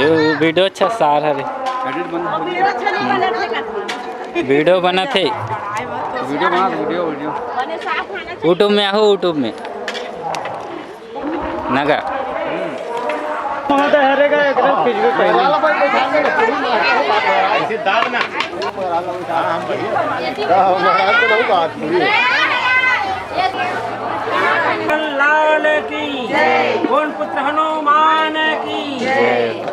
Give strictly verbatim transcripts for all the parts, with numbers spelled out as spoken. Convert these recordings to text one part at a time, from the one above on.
Video अच्छा सार हरे। एडिट बंद हो गया। वीडियो बना थे। वीडियो बना, वीडियो, वीडियो। YouTube में आहो, YouTube में। नगा। महोदय हरेगा एकदम कुछ भी पहले। लाल की जय। गोंड पुत्र हनुमान की जय।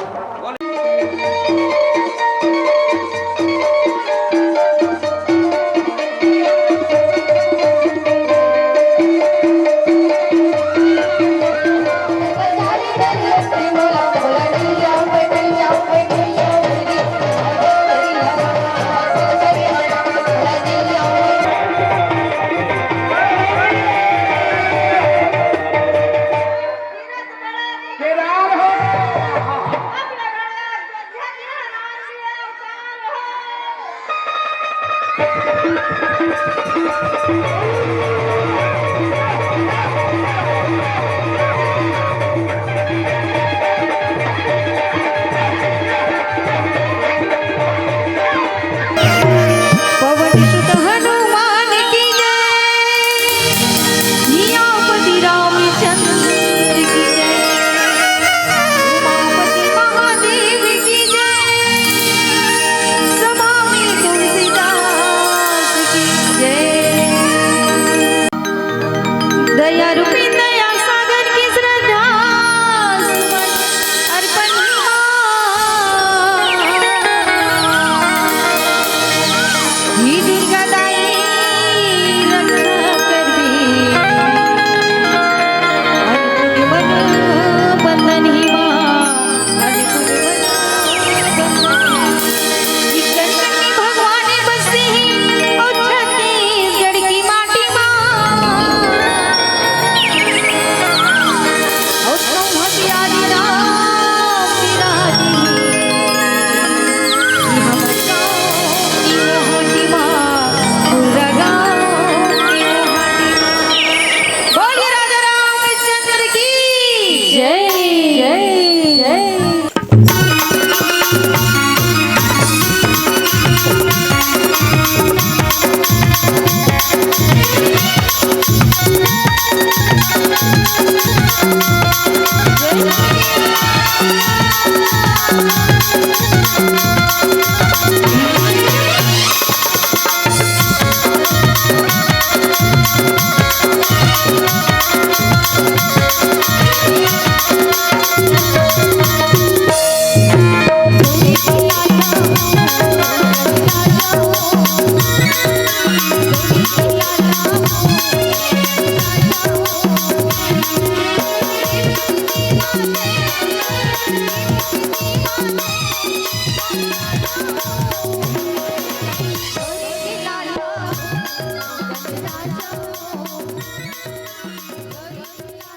पवन सुत हनुमान की जय, सियापति रामचंद्र की जय, उमापति महादेव की जय, सभा में तुलसीदास की जय। दया रूपी दया सागर की श्रद्धा सुमन अर्पण। हे दुर्गा दाई रक्षा करबे, अन्नपूर्णा बंदन हे माँ। भगवान बसे हे अउ छत्तीसगढ़ की माटी मा। अउ संहति आदि नाम विराजे। कि हमर गाँव की मोहाटी मा, पूरा गाँव की मोहाटी मा। बोलिए राजा रामचंद्र की जय, जय, जय।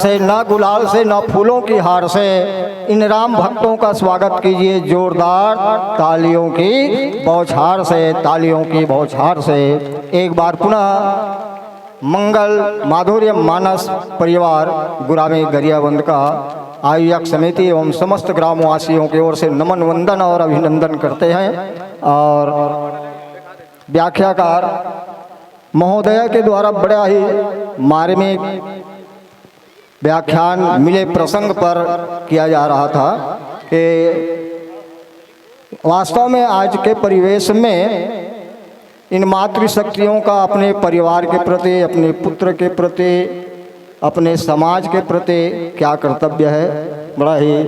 से, ना गुलाल से, ना फूलों की हार से इन राम भक्तों का स्वागत कीजिए जोरदार तालियों की बौछार से, तालियों की बौछार से। एक बार पुनः मंगल माधुर्य मानस परिवार गुरामी गरियाबंद का आयोजक समिति एवं समस्त ग्रामवासियों की ओर से नमन वंदन और अभिनंदन करते हैं। और व्याख्याकार महोदय के द्वारा बड़ा ही मार्मिक व्याख्यान मिले प्रसंग पर किया जा रहा था कि वास्तव में आज के परिवेश में इन मातृशक्तियों का अपने परिवार के प्रति, अपने पुत्र के प्रति, अपने समाज के प्रति क्या कर्तव्य है, बड़ा ही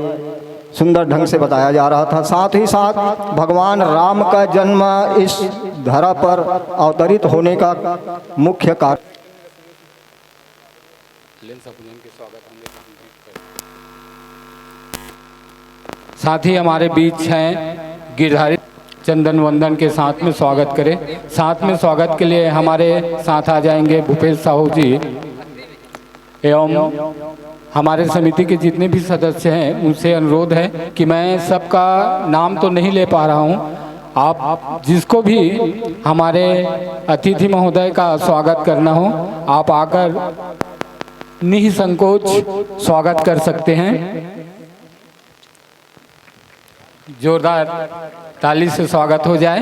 सुंदर ढंग से बताया जा रहा था। साथ ही साथ भगवान राम का जन्म इस धरा पर अवतरित होने का मुख्य कारण। साथ ही हमारे बीच हैं गिरधारी, चंदन वंदन के साथ में स्वागत करें। साथ में स्वागत के लिए हमारे साथ आ जाएंगे भूपेश साहू जी एवं हमारे समिति के जितने भी सदस्य हैं, उनसे अनुरोध है कि मैं सबका नाम तो नहीं ले पा रहा हूँ। आप जिसको भी हमारे अतिथि महोदय का स्वागत करना हो, आप आकर निसंकोच स्वागत कर सकते हैं। जोरदार ताली से स्वागत हो जाए।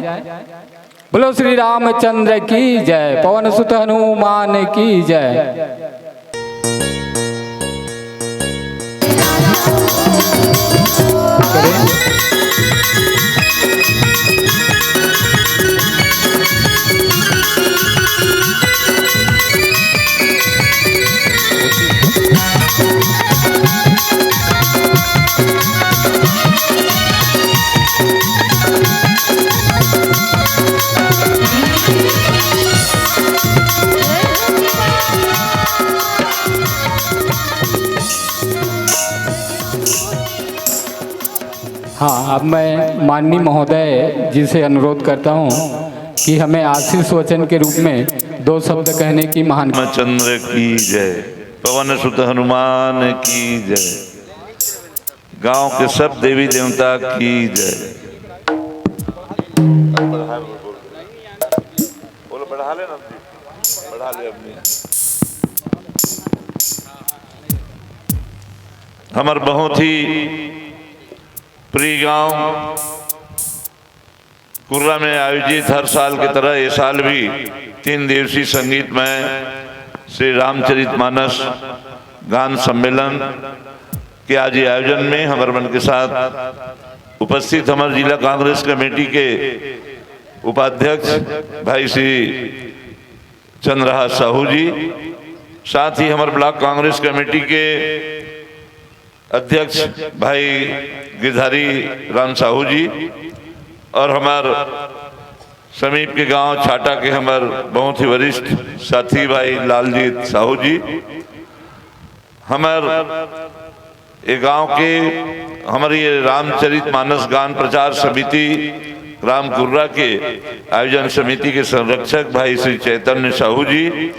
बोलो श्री रामचंद्र की जय, पवन सुत हनुमान की जय। हाँ, अब मैं माननीय महोदय जी से अनुरोध करता हूँ कि हमें आशीष वचन के रूप में दो शब्द कहने की महान रामचंद्र की जय, पवन सुत हनुमान की जय, गांव के सब देवी देवता की जय। बोलो, बढ़ा ले ना, बढ़ा ले अपनी। हमर बहुत ही प्रिय गांव कुर्रा में आयोजित हर साल की तरह ये साल भी तीन दिवसीय संगीतमय श्री रामचरित मानस गान सम्मेलन के आज ये आयोजन में हमर मन के साथ उपस्थित हमर जिला कांग्रेस कमेटी के उपाध्यक्ष भाई श्री चंद्रहास साहू जी, साथ ही हमर ब्लॉक कांग्रेस कमेटी के अध्यक्ष भाई गिरधारी राम साहू जी और हमर समीप के गांव छाटा के हमर बहुत ही वरिष्ठ साथी भाई लालजीत साहू जी, हमर ये गांव के हमर ये रामचरित मानस गान प्रचार समिति राम कुर्रा के आयोजन समिति के संरक्षक भाई श्री चैतन्य साहू जी,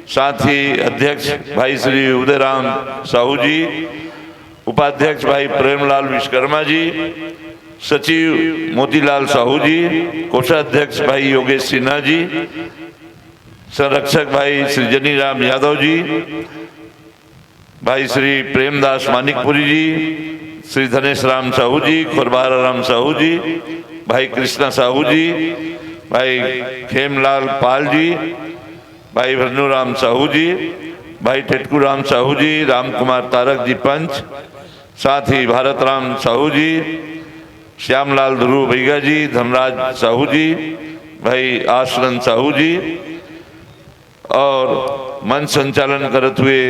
साथ ही अध्यक्ष भाई श्री उदयराम साहू जी, उपाध्यक्ष भाई प्रेमलाल विश्वकर्मा जी, सचिव मोतीलाल साहू जी, कोषाध्यक्ष भाई योगेश सिन्हा जी, संरक्षक भाई श्री जनीराम यादव जी, भाई श्री प्रेमदास मानिकपुरी जी, श्री धनेश राम साहू जी, खुरबारा राम साहू जी, भाई कृष्णा साहू जी, भाई खेमलाल पाल जी, भाई भरनू राम साहू जी, भाई टेटकू राम साहू जी, राम कुमार तारक जी पंच, साथ ही भारत राम साहू जी, श्यामलाल ध्रुव बैगा जी, धनराज साहू जी, भाई आसनंद साहू जी और मंच संचालन करत हुए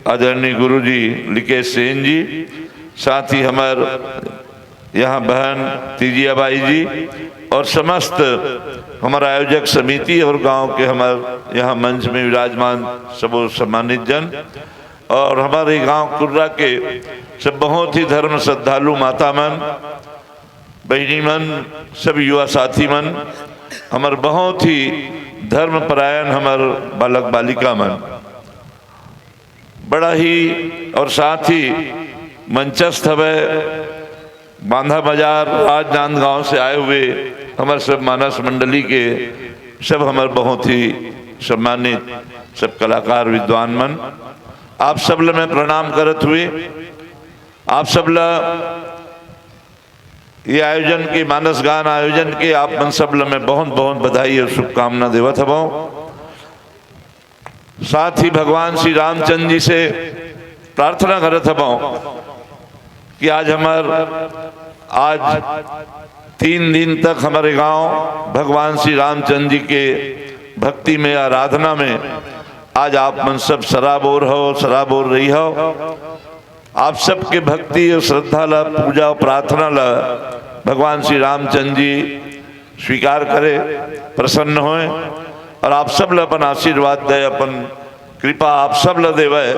आदरणीय गुरु जी लिकेश सेन जी, साथ ही हमर यहाँ बहन तीजिया बाई जी और समस्त हमर आयोजक समिति और गांव के हमर यहाँ मंच में विराजमान सबो सम्मानित जन और हमर ये गांव कुर्रा के सब बहुत ही धर्म श्रद्धालु माता मन, बहिनी मन, सब युवा साथी मन, हमर बहुत ही धर्म परायण हमर बालक बालिका मन, बड़ा ही और साथ ही मंचस्थ हवय बांधा बाजार राजनांदगांव से आए हुए हमर सब मानस मंडली के सब हमर बहुत ही सम्मानित सब कलाकार विद्वान मन, आप सब ल मैं प्रणाम करत हुए आप सब ल ये आयोजन के मानस गान आयोजन के आप मन सब ल मैं बहुत बहुत बधाई और शुभकामना देवत हवं। साथ ही भगवान श्री रामचंद्र जी से प्रार्थना करत हवं कि आज हमर आज तीन दिन तक हमर गांव भगवान श्री रामचंद्र जी के भक्ति में आराधना में आज आप मन सब सराबोर हो, सराबोर रही हो। आप सबके भक्ति और श्रद्धा ला, पूजा और प्रार्थना ला भगवान श्री रामचंद्र जी स्वीकार करे, प्रसन्न होए और आप सब ला अपन आशीर्वाद दे, अपन कृपा आप सब ला देवे,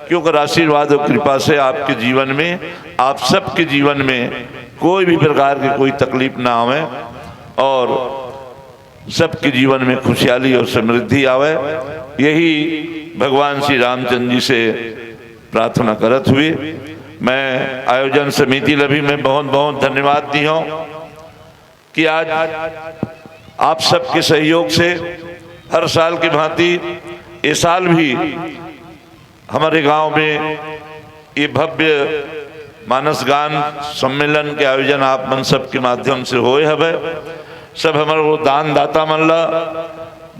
क्योंकि आशीर्वाद और कृपा से आपके जीवन में, आप सबके जीवन में कोई भी प्रकार की कोई तकलीफ ना आवे और सबके जीवन में खुशहाली और समृद्धि आवे, यही भगवान श्री रामचंद्र जी से प्रार्थना करत हुए मैं आयोजन समिति ला भी मैं बहुत बहुत धन्यवाद दी हूँ कि आज आप सबके सहयोग से हर साल की भांति ये साल भी हमारे गांव में ये भव्य मानस गान सम्मेलन के आयोजन आप मन सबके माध्यम से होए हवय। सब हमर वो दानदाता मन ला,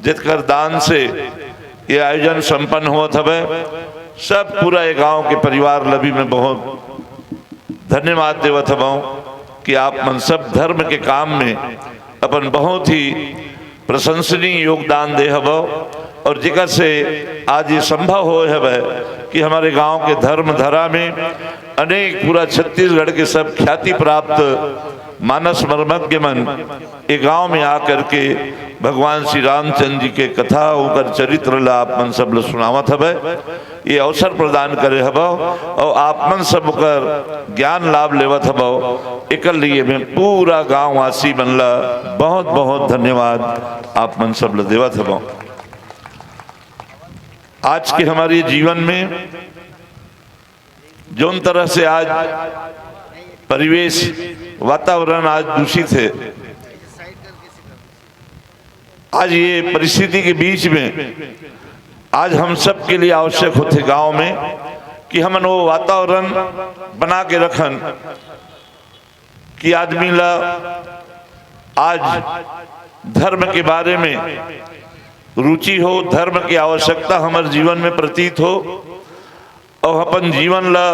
जेकर दान से ये आयोजन संपन्न होत हवय, सब पूरा ये गांव के परिवार ल भी मैं बहुत धन्यवाद देवत हवं कि आप मन सब धर्म के काम में अपन बहुत ही प्रशंसनीय योगदान दे हवव और जेकर से आज ये संभव होए हवय कि हमर गांव के धर्म धरा में अनेक पूरा छत्तीसगढ़ के सब ख्याति प्राप्त मानस मर्मज्ञ मन ये गांव में आकर के भगवान श्री रामचंद्र जी के कथा, ओकर चरित्र ला आप मन सब ल सुनावत हवय। ये अवसर प्रदान करे हवव और आप मन सब ओकर ज्ञान लाभ लेवत हवव। एकर लिए मैं पूरा गांववासी मन ला बहुत बहुत धन्यवाद आप मन सब ल देवत हवव। आज के हमारे जीवन में जोन तरह से आज परिवेश, वातावरण आज दूषित है, आज ये परिस्थिति के बीच में आज हम सब के लिए आवश्यक होथे गांव में कि हमन वो वातावरण बना के रखन कि आदमी ला आज धर्म के बारे में रुचि हो, धर्म की आवश्यकता हमर जीवन में प्रतीत हो और अपन जीवन ला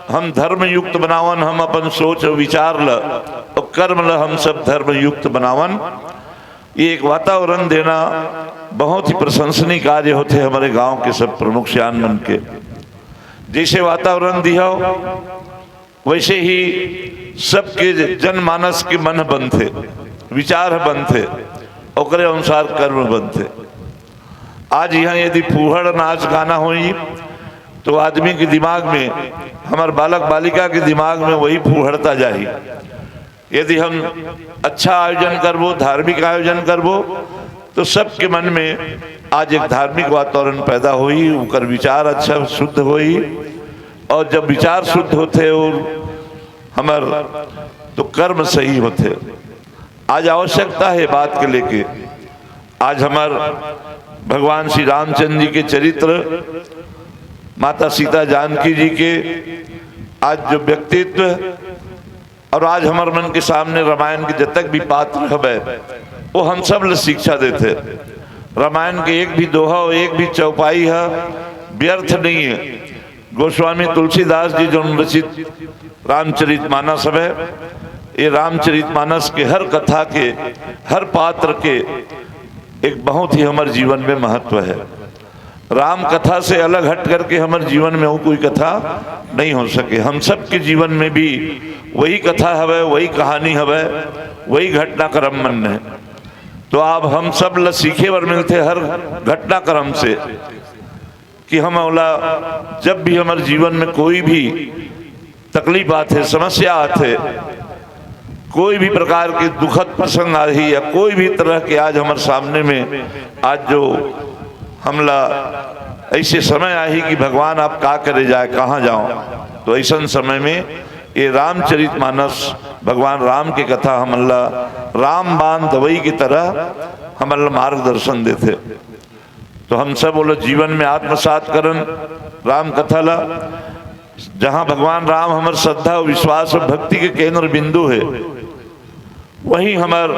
हम धर्म युक्त बनावन, हम अपन सोच और विचार ला और कर्म ला हम सब धर्म युक्त बनावन। ये एक वातावरण देना बहुत ही प्रशंसनीय कार्य होथे हमरे गांव के सब प्रमुख सियान मन के। जैसे वातावरण दिहा हो, वैसे ही सबके जनमानस के मन बनथे, विचार बनथे, ओकरे अनुसार कर्म बनथे। आज यहाँ यदि फूहड़ नाच गाना होई तो आदमी के दिमाग में, हमर बालक बालिका के दिमाग में वही फूहड़ता जाही। यदि हम अच्छा आयोजन करबो, धार्मिक आयोजन करबो, तो सबके मन में आज एक धार्मिक वातावरण पैदा होई, ओकर विचार अच्छा शुद्ध होई, और जब विचार शुद्ध होथे और हमर, तो कर्म सही होथे। आज आवश्यकता है बात के लेके। आज हमर भगवान श्री रामचंद्र जी के चरित्र, माता सीता जानकी जी के आज जो व्यक्तित्व और आज हमर मन के सामने रामायण के जतक भी पात्र हवे, वो हम सब ल शिक्षा देथे। रामायण के एक भी दोहा, एक भी चौपाई ह व्यर्थ नहीं है। गोस्वामी तुलसीदास जी जो रचित रामचरित मानस हवे, ये रामचरित मानस के हर कथा के, हर पात्र के एक बहुत ही हमर जीवन में महत्व है। राम कथा से अलग हट करके हमर जीवन में वो कोई कथा नहीं हो सके। हम सबके जीवन में भी वही कथा हवे, वही कहानी हवे, वही घटनाक्रम मन है। तो आप हम सब ल सीखे बर मिलथे हर घटनाक्रम से कि हम ओला जब भी हमर जीवन में कोई भी तकलीफ आथे, समस्या आथे, कोई भी प्रकार के दुखद प्रसंग आही या कोई भी तरह के आज हमर सामने में आज जो हमला ऐसे समय आही कि भगवान आप का करे जाए, कहाँ जाओ, तो ऐसन समय में ये रामचरित मानस भगवान राम के कथा हमन ला रामबाण दवई की तरह हमन ला मार्गदर्शन देथे। तो हम सब बोलो जीवन में आत्मसात करन राम कथा ला, जहाँ भगवान राम हमर श्रद्धा, विश्वास और भक्ति के केंद्र बिंदु है, वही हमर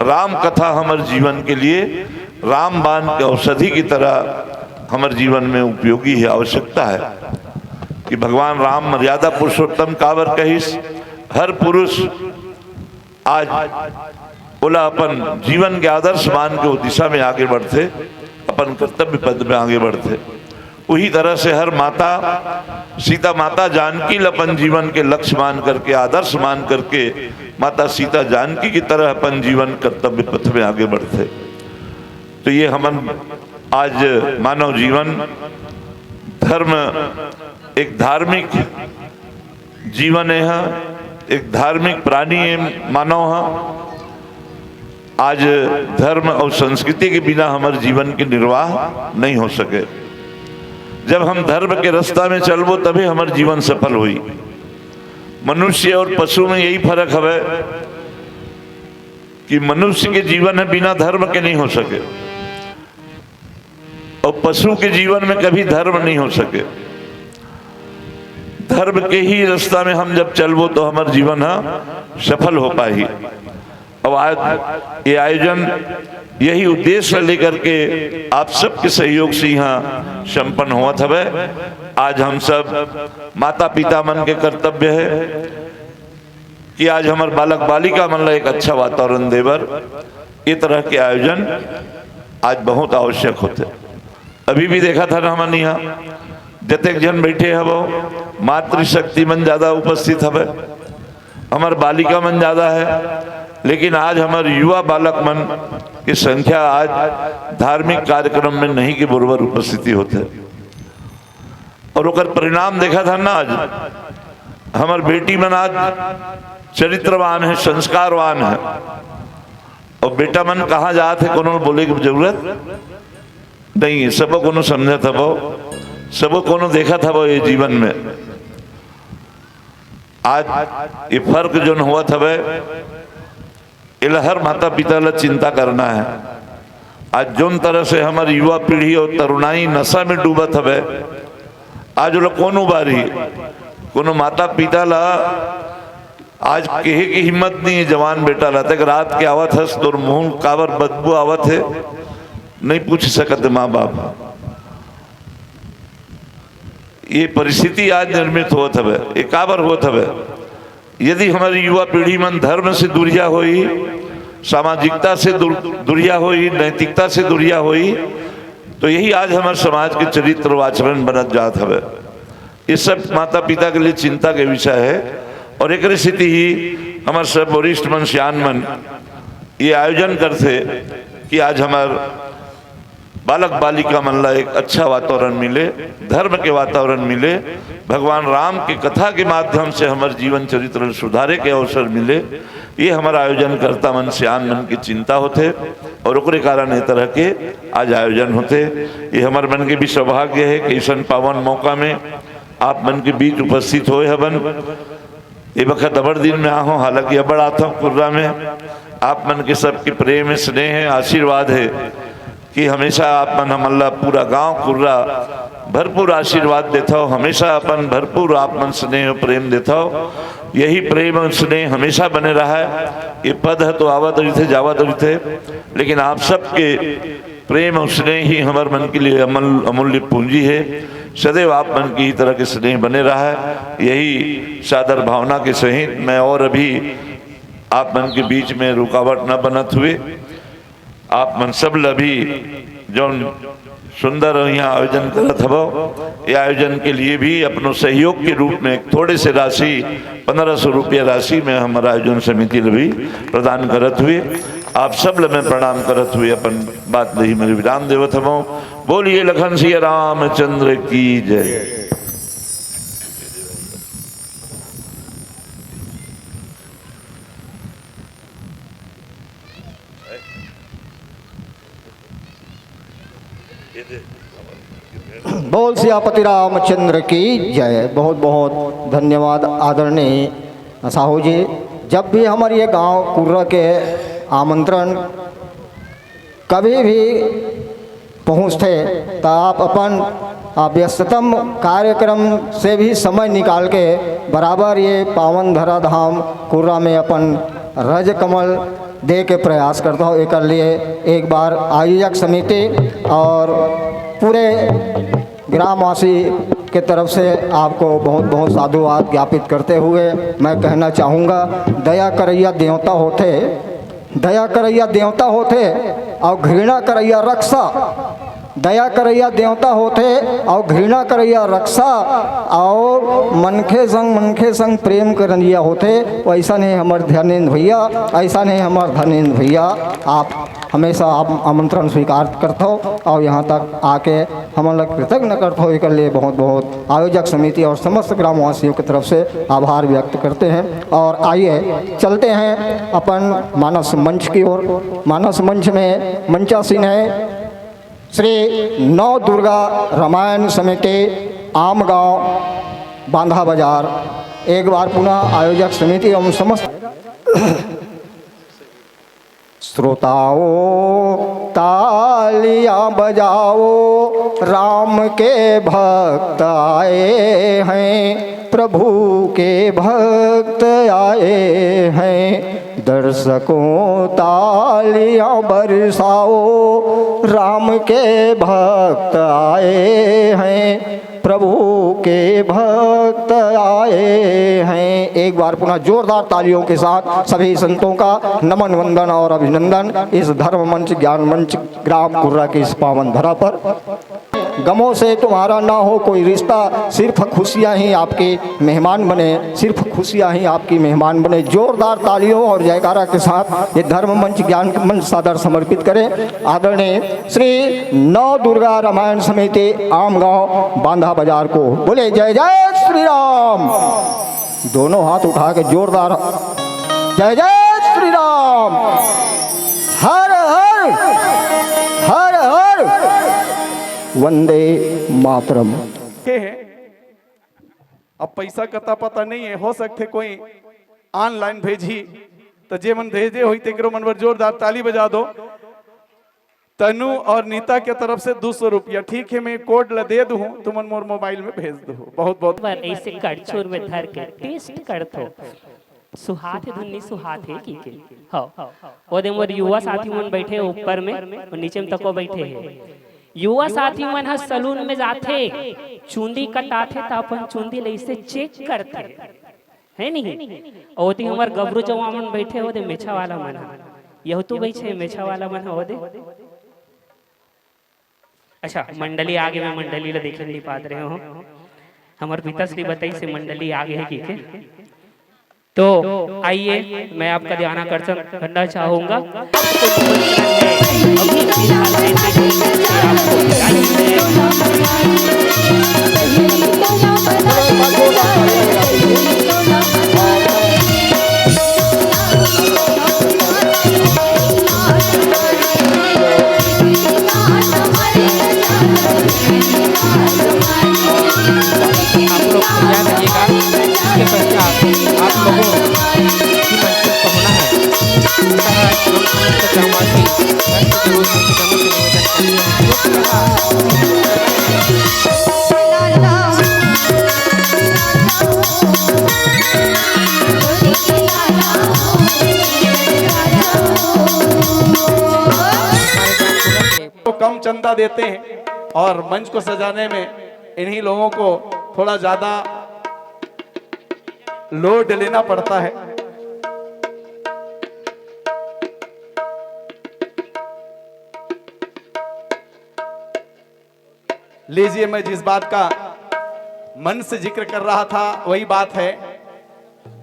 राम कथा हमर जीवन के लिए रामबाण के औषधि की तरह हमर जीवन में उपयोगी है, आवश्यकता है कि भगवान राम मर्यादा पुरुषोत्तम काबर कहिस। हर पुरुष आज ओला अपन जीवन के आदर्श मान के वो दिशा में आगे बढ़थे, अपन कर्तव्य पद में आगे बढ़थे। उही तरह से हर माता, सीता माता जानकी ल अपन जीवन के लक्ष्य मान करके, आदर्श मान करके, माता सीता जानकी की तरह अपन जीवन कर्तव्य पथ में आगे बढ़थे। तो ये हमन आज मानव जीवन, धर्म एक धार्मिक जीवन है, एक धार्मिक प्राणी है मानव ह। आज धर्म और संस्कृति के बिना हमर जीवन के निर्वाह नहीं हो सके। जब हम धर्म के रास्ता में चलबो तभी हमर जीवन सफल होई। मनुष्य और पशु में यही फर्क हवे कि मनुष्य के जीवन है बिना धर्म के नहीं हो सके और पशु के जीवन में कभी धर्म नहीं हो सके। धर्म के ही रास्ता में हम जब चलबो तो हमर जीवन ह सफल हो पाही। अब आज ये आयोजन यही उद्देश्य लेकर के आप सबके सहयोग से यहाँ संपन्न होवत हवे। आज हम सब माता पिता मन के कर्तव्य है कि आज हमर बालक बालिका मन ला एक अच्छा वातावरण देबर ये तरह के आयोजन आज बहुत आवश्यक होथे। अभी भी देखत हन हमन यहाँ जतेक झन बैठे हवो, मातृशक्ति मन ज्यादा उपस्थित हवे, हमर बालिका मन ज्यादा है, लेकिन आज हमर युवा बालक मन की संख्या आज धार्मिक कार्यक्रम में नहीं के बरोबर उपस्थिति होथे। और ओकर परिणाम देखत हन ना, आज हमर बेटी मन आज चरित्रवान है, संस्कारवान है। और बेटा मन कहाँ जात है, कोनो बोले के जरूरत नहीं है। सबो कोनो समझत हबो, सबो कोनो देखत हबो ये जीवन में। आज ये फर्क जोन होवत हवे, एला हर माता पिता ला चिंता करना है। आज जोन तरह से हमर युवा पीढ़ी और तरुणाई नशा में डूबत हवे, आज ओला कौन उबारी? कोनो माता पिता ला आज कहे की हिम्मत नहीं है जवान बेटा ला, तक रात के आवत हस, तोर मुंह काबर बदबू आवत है, नहीं पूछ सकत माँ बाप। ये परिस्थिति आज निर्मित होत हवे, ये काबर होत हवे? यदि हमारी युवा पीढ़ी मन धर्म से दूरिया होई, सामाजिकता से दूर-, दूरिया होई, नैतिकता से दूरिया होई, तो यही आज हमारे समाज के चरित्र व आचरण बनत जात हवे। ये सब माता पिता के लिए चिंता के विषय है। और एकरे सेती ही हमारे सब वरिष्ठ मन, सियान मन ये आयोजन करथे कि आज हमार बालक बालिका मन ला एक अच्छा वातावरण मिले, धर्म के वातावरण मिले, भगवान राम के कथा के माध्यम से हमर जीवन चरित्र ल सुधारे के अवसर मिले, ये हमर आयोजन कर्ता मन, सियान मन की चिंता होथे और ओकरे कारण ये तरह के आज आयोजन होथे। ये हमर मन के भी सौभाग्य है कि ऐसन पावन मौका में आप मन के बीच उपस्थित होए हवन। ए बखत अबड़ दिन में आहूं, हालांकि अबड़ आथव कुर्रा में। आप मन के सबके प्रेम, स्नेह, आशीर्वाद है कि हमेशा आप मन हमन ला, पूरा गांव कुर्रा भरपूर आशीर्वाद देथव, हमेशा अपन भरपूर आप मन स्नेह प्रेम देथव। यही प्रेम और स्नेह हमेशा बने रहा है। ये पद है तो आवत रहिथे, जावत रहिथे, लेकिन आप सबके प्रेम और स्नेह ही हमर मन के लिए अमल-, अमूल्य पूंजी है। सदैव आप मन की ही तरह के स्नेह बने रहा है। यही सादर भावना के सहित मैं और अभी आप मन के बीच में रुकावट न बनत हुए, आप मन सब ल भी जौन सुंदर यहाँ आयोजन करत हवो, ये आयोजन के लिए भी अपनो सहयोग के रूप में एक थोड़े से राशि, पन्द्रह सौ रुपया राशि में हमर आयोजन समिति ल भी प्रदान करत हुए, आप सब ल मैं प्रणाम करत हुए अपन बात ल ही मैं विराम देवत हवं। बोलिए लखन सिया रामचंद्र की जय। बोल सियापति रामचंद्र की जय। बहुत बहुत धन्यवाद आदरणीय साहू जी। जब भी हमर ये गांव कुर्रा के आमंत्रण कभी भी पहुँचथे, त आप अपन, आ, व्यस्ततम कार्यक्रम से भी समय निकाल के बराबर ये पावन धरा धाम कुर्रा में अपन रज कमल दे के प्रयास करता हूँ। एकर लिए एक बार आयोजक समिति और पूरे ग्रामवासी के तरफ से आपको बहुत बहुत साधुवाद ज्ञापित करते हुए मैं कहना चाहूँगा, दया करैया देवता होथे, दया करैया देवता होथे और घृणा करैया रक्षा। दया करैया देवता होथे और घृणा करैया रक्षा। और मनखे संग, मनखे संग प्रेम करैया होथे। वैसा नहीं हमर धर्मेंद्र भैया, ऐसा नहीं हमर धर्मेंद्र भैया, आप हमेशा आप आमंत्रण स्वीकार करथो और यहाँ तक आके हमन ला कृतज्ञ करथो। एकर लिए बहुत बहुत आयोजक समिति और समस्त ग्रामवासियों की तरफ से आभार व्यक्त करते हैं। और आइए चलते हैं अपन मानस मंच की ओर। मानस मंच में मंचासीन है श्री नव दुर्गा रामायण समिति आम गांव बांधा बाजार। एक बार पुनः आयोजक समिति एवं समस्त श्रोताओं, तालियां बजाओ, राम के भक्त आए हैं, प्रभु के भक्त आए हैं। दर्शकों, तालियां बरसाओ, राम के भक्त आए हैं, प्रभु के भक्त आए हैं। एक बार पुनः जोरदार तालियों के साथ सभी संतों का नमन, वंदन और अभिनंदन इस धर्म मंच, ज्ञान मंच, ग्राम कुर्रा की इस पावन धरा पर। गमों से तुम्हारा ना हो कोई रिश्ता, सिर्फ खुशियां ही आपकी मेहमान बने, सिर्फ खुशियां ही आपकी मेहमान बने। जोरदार तालियों और जयकारा के साथ ये धर्म मंच, ज्ञान मंच सादर समर्पित करें आदरणीय श्री नव दुर्गा रामायण समिति आमगांव बांधा बाजार को। बोले जय जय श्री राम। दोनों हाथ उठा के जोरदार जय जय श्री राम। हर हर हर हर वंदे मातरम। के हे? अब पैसा कता पता नहीं है, हो सकथे कोई online भेजी, तो जे मन भेजे होही तेकरो मन बर जोरदार ताली बजा दो। तनु और नीता के तरफ से दो सौ रुपया। ठीक है, मैं code ला दे दूँ, तुमन मोर mobile में भेज दो। बहुत बहुत बर ऐसे कड़छुर में धर के test करथो। सुहात हे धुन नी सुहात हे कि के? हव। ओदे मोर युवा साथी मन बैठे हे ऊपर में, अउ नीचे में तको बैठे हे। युवा साथी मन ह सैलून में जाथे, चुंदी कटाथे त अपन चुंदी ल ऐसे check करथे, हे नहीं? अउ ओती हमर गबरू जवान मन बैठे हे, ओदे मेछा वाला मन ह। यहू तो बैठे हे मेछा वाला मन ह ओदे। अच्छा, मंडली आगे, मैं मंडली ला देखे नहीं पात रहे हूँ। हमर पिताश्री बताइस हे मंडली आगे हे कि के। तो आइए, मैं आपका ध्यान आकर्षण करना चाहूंगा। आप लोग तैयार रहिएगा, इसके पश्चात आप लोगों की मंच पर होना है। हम ग्रामवासी मंच के लोग, हम लोगों से निवेदन करते हैं, जो भी रहा तो कम चंदा देते हैं और मंच को सजाने में इन्हीं लोगों को थोड़ा ज्यादा load लेना पड़ता है। लीजिए, मैं जिस बात का मन से जिक्र कर रहा था, वही बात है।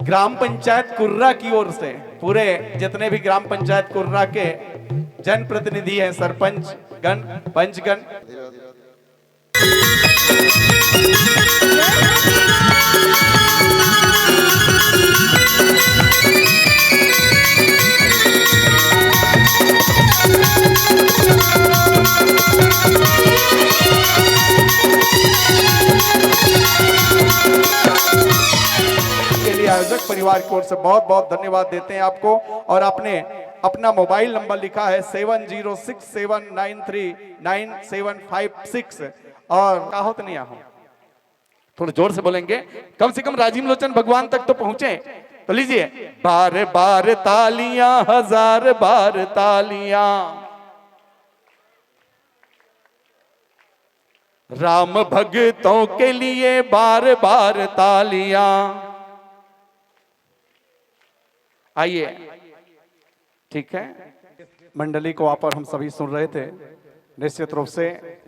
ग्राम पंचायत कुर्रा की ओर से पूरे जितने भी ग्राम पंचायत कुर्रा के जनप्रतिनिधि हैं, सरपंच गण, पंच गण, के लिए आयोजक परिवार की ओर से बहुत बहुत धन्यवाद देते हैं आपको। और आपने अपना मोबाइल नंबर लिखा है seven zero six seven nine three nine seven five six. और का होत नहीं आहो, थोड़ा जोर से बोलेंगे, कम से कम राजीव लोचन भगवान तक तो पहुंचे। तो लीजिए, बार बार तालियां, हजार बार तालियां, राम भक्तों के लिए बार बार तालियां। आइए, ठीक है, मंडली को आप और हम सभी सुन रहे थे। निश्चित रूप से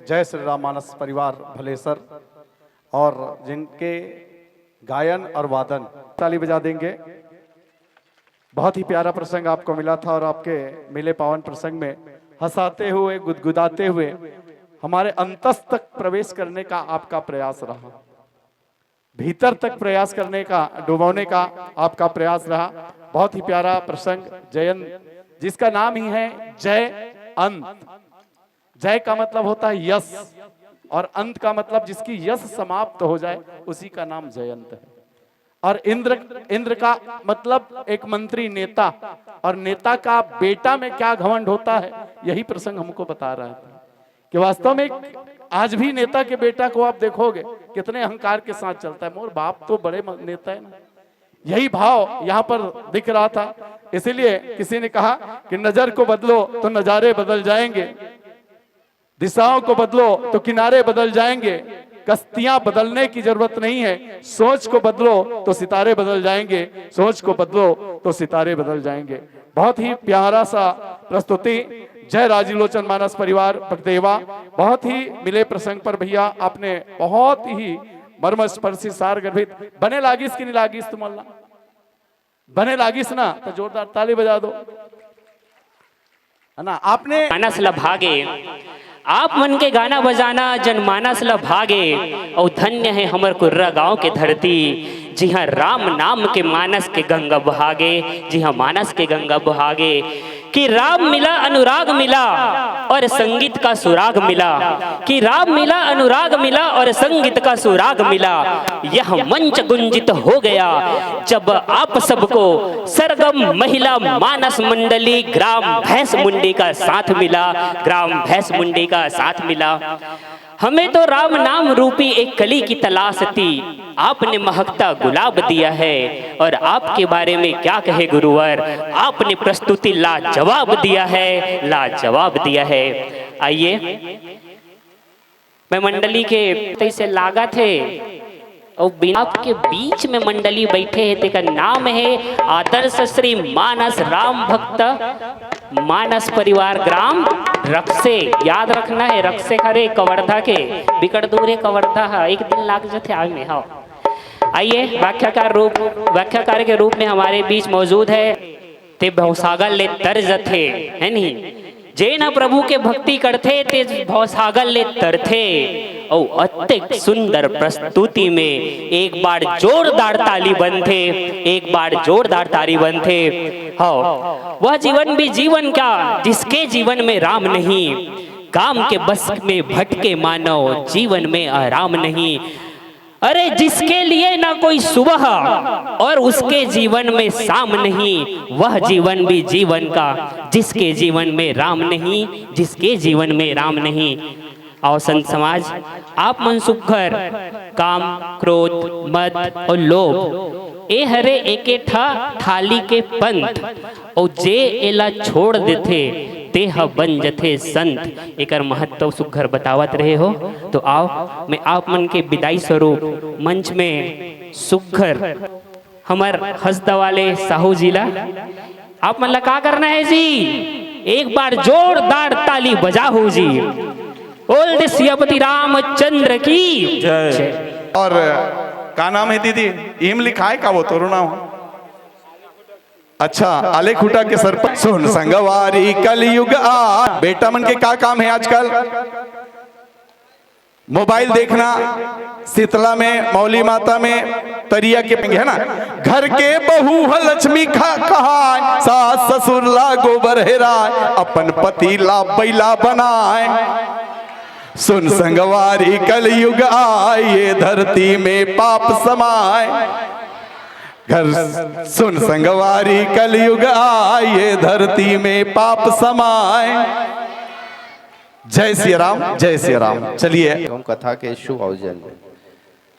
जय श्री राम मानस परिवार भलेसर और जिनके गायन और वादन, ताली बजा देंगे। बहुत ही प्यारा प्रसंग आपको मिला था और आपके मिले पावन प्रसंग में हंसाते हुए, गुदगुदाते हुए हमारे अंतस तक प्रवेश करने का आपका प्रयास रहा, भीतर तक प्रयास करने का, डुबोने का आपका प्रयास रहा। बहुत ही प्यारा प्रसंग, जयंत, जिसका नाम ही है जय अंत। जय का मतलब होता है यश, और अंत का मतलब जिसकी यश समाप्त हो जाए, उसी का नाम जयंत है। और इंद्र, इंद्र का मतलब एक मंत्री, नेता, और नेता का बेटा में क्या घमंड होता है, यही प्रसंग हमको बता रहा है कि वास्तव में एक, आज भी नेता के बेटा को आप देखोगे, कितने अहंकार के साथ चलता है। मोर बाप तो बड़े म-, नेता है ना, यही भाव यहाँ पर दिख रहा था। इसीलिए किसी ने कहा कि नजर को बदलो तो नजारे बदल जाएंगे, दिशाओं को बदलो तो किनारे बदल जाएंगे। कश्तियां बदलने की जरूरत नहीं है, सोच को बदलो तो सितारे बदल जाएंगे, सोच को बदलो तो सितारे बदल जाएंगे। बहुत ही प्यारा सा प्रस्तुति। जय राजीलोचन मानस परिवार बगदेवा। बहुत ही मिले प्रसंग पर भैया आपने बहुत ही मर्मस्पर्शी सार गर्भित। बने लागिस कि नहीं लागिस तुमन ला? बने लागिस ना तो जोरदार ताली बजा दो, है ना? आपने मानस ल भागे, आप मन के गाना बजाना जनमानस ल भागे। अउ धन्य है हमर कुर्रा गांव के धरती, जिहां राम नाम के मानस के गंगा बहागे, जिहां मानस के गंगा बहागे। कि राम मिला अनुराग मिला और संगीत का सुराग मिला, कि राम मिला अनुराग मिला और संगीत का सुराग मिला। यह मंच गुंजित हो गया जब आप सबको सरगम महिला मानस मंडली ग्राम भैंस मुंडी का साथ मिला, ग्राम भैंस मुंडी का साथ मिला। हमें तो राम नाम रूपी एक कली की तलाश थी, आपने महकता गुलाब दिया है। और आपके बारे में क्या कहे गुरुवर, आपने प्रस्तुति लाजवाब दिया है, लाजवाब दिया है। आइए, मैं मंडली के तैसे लागत हे, अउ बिना आपके बीच में मंडली बैठे हे, तेकर नाम हे आदर्श श्री मानस राम भक्त मानस परिवार ग्राम रक्से। याद रखना हे, रक्से हरे कवर्धा के, बिकट दूर हे कवर्धा ह, एक दिन लाग जथे आवे में। हाँ, आइए, व्याख्याकार रूप, व्याख्याकार के रूप में हमारे बीच मौजूद है। ते भवसागर ले तर जथे, है नहीं? जे न प्रभु के भक्ति करथे, ते भवसागर ले तरथे। अउ अतेक सुंदर प्रस्तुति में एक बार जोरदार ताली बनथे, एक बार जोरदार ताली बनथे। हाँ, वह जीवन भी जीवन क्या, जिसके जीवन में राम नहीं। काम के बस में भटके मानव, जीवन में आराम नहीं। अरे, जिसके लिए ना कोई सुबह और उसके जीवन में शाम नहीं, वह जीवन भी जीवन का, जिसके जीवन में राम नहीं, जिसके जीवन में राम नहीं। अउ संत समाज, आप मन सुघर काम, क्रोध, मद अउ लोभ, ए हरे एके ठा थाली के पंथ। अउ जे एला छोड़ देथे, ते ह बन जथे संत। एकर महत्व सुघर बतावत रहे हो, तो आओ, मैं आप मन के विदाई स्वरूप मंच में सुघर हमर हंसदा वाले साहू जी ला, आप मन ला का करना है जी? एक बार जोरदार ताली बजाहू जी। बोल दे सियापति रामचंद्र की जय। और का नाम है दीदी? इम लिखा है का वो तोरो नाम? अच्छा, आले खूटा के सरपंच। सुन संगवारी कलयुग आ, बेटा मन के का काम है आजकल? मोबाइल देखना, शीतला में, मौली माता में, तरिया के, है ना? घर के बहू ह लक्ष्मी खा कहाय, सास ससुर ला गोबर हेराय, अपन पति ला बैला बनाय। सुन संगवारी कलयुग आय, ये धरती में पाप समाय। घर सुन संगवारी कलयुग आय, ये धरती में पाप समाय। जय सिया राम, जय सिया राम। चलिए। एवं कथा के शुभ आयोजन में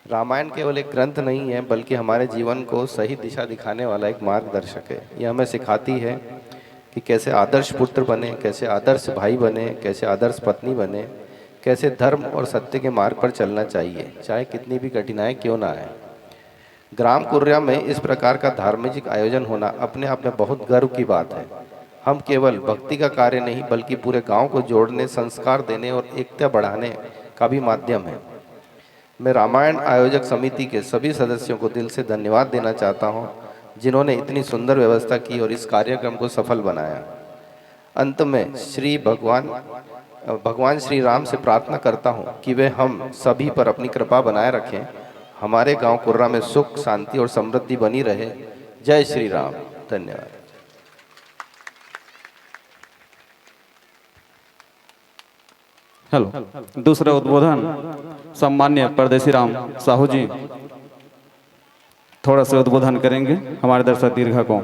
रामायण केवल एक ग्रंथ नहीं है, बल्कि हमारे जीवन को सही दिशा दिखाने वाला एक मार्गदर्शक है। यह हमें सिखाती है कि कैसे आदर्श पुत्र बने, कैसे आदर्श भाई बने, कैसे आदर्श पत्नी बने, कैसे धर्म और सत्य के मार्ग पर चलना चाहिए, चाहे कितनी भी कठिनाई क्यों ना आए। ग्राम कुर्रा में इस प्रकार का धार्मिक आयोजन होना अपने आप में बहुत गर्व की बात है। हम केवल भक्ति का कार्य नहीं, बल्कि पूरे गांव को जोड़ने, संस्कार देने और एकता बढ़ाने का भी माध्यम है। मैं रामायण आयोजक समिति के सभी सदस्यों को दिल से धन्यवाद देना चाहता हूं, जिन्होंने इतनी सुंदर व्यवस्था की और इस कार्यक्रम को सफल बनाया। अंत में श्री भगवान, भगवान श्री राम से प्रार्थना करता हूं कि वे हम सभी पर अपनी कृपा बनाए रखें, हमारे गांव कुर्रा में सुख, शांति और समृद्धि बनी रहे। जय श्री राम। धन्यवाद। हेलो, दूसरा उद्बोधन सम्मान्य परदेसी राम साहू जी। थोड़ा सा उद्बोधन करेंगे हमारे दर्शक दीर्घा को।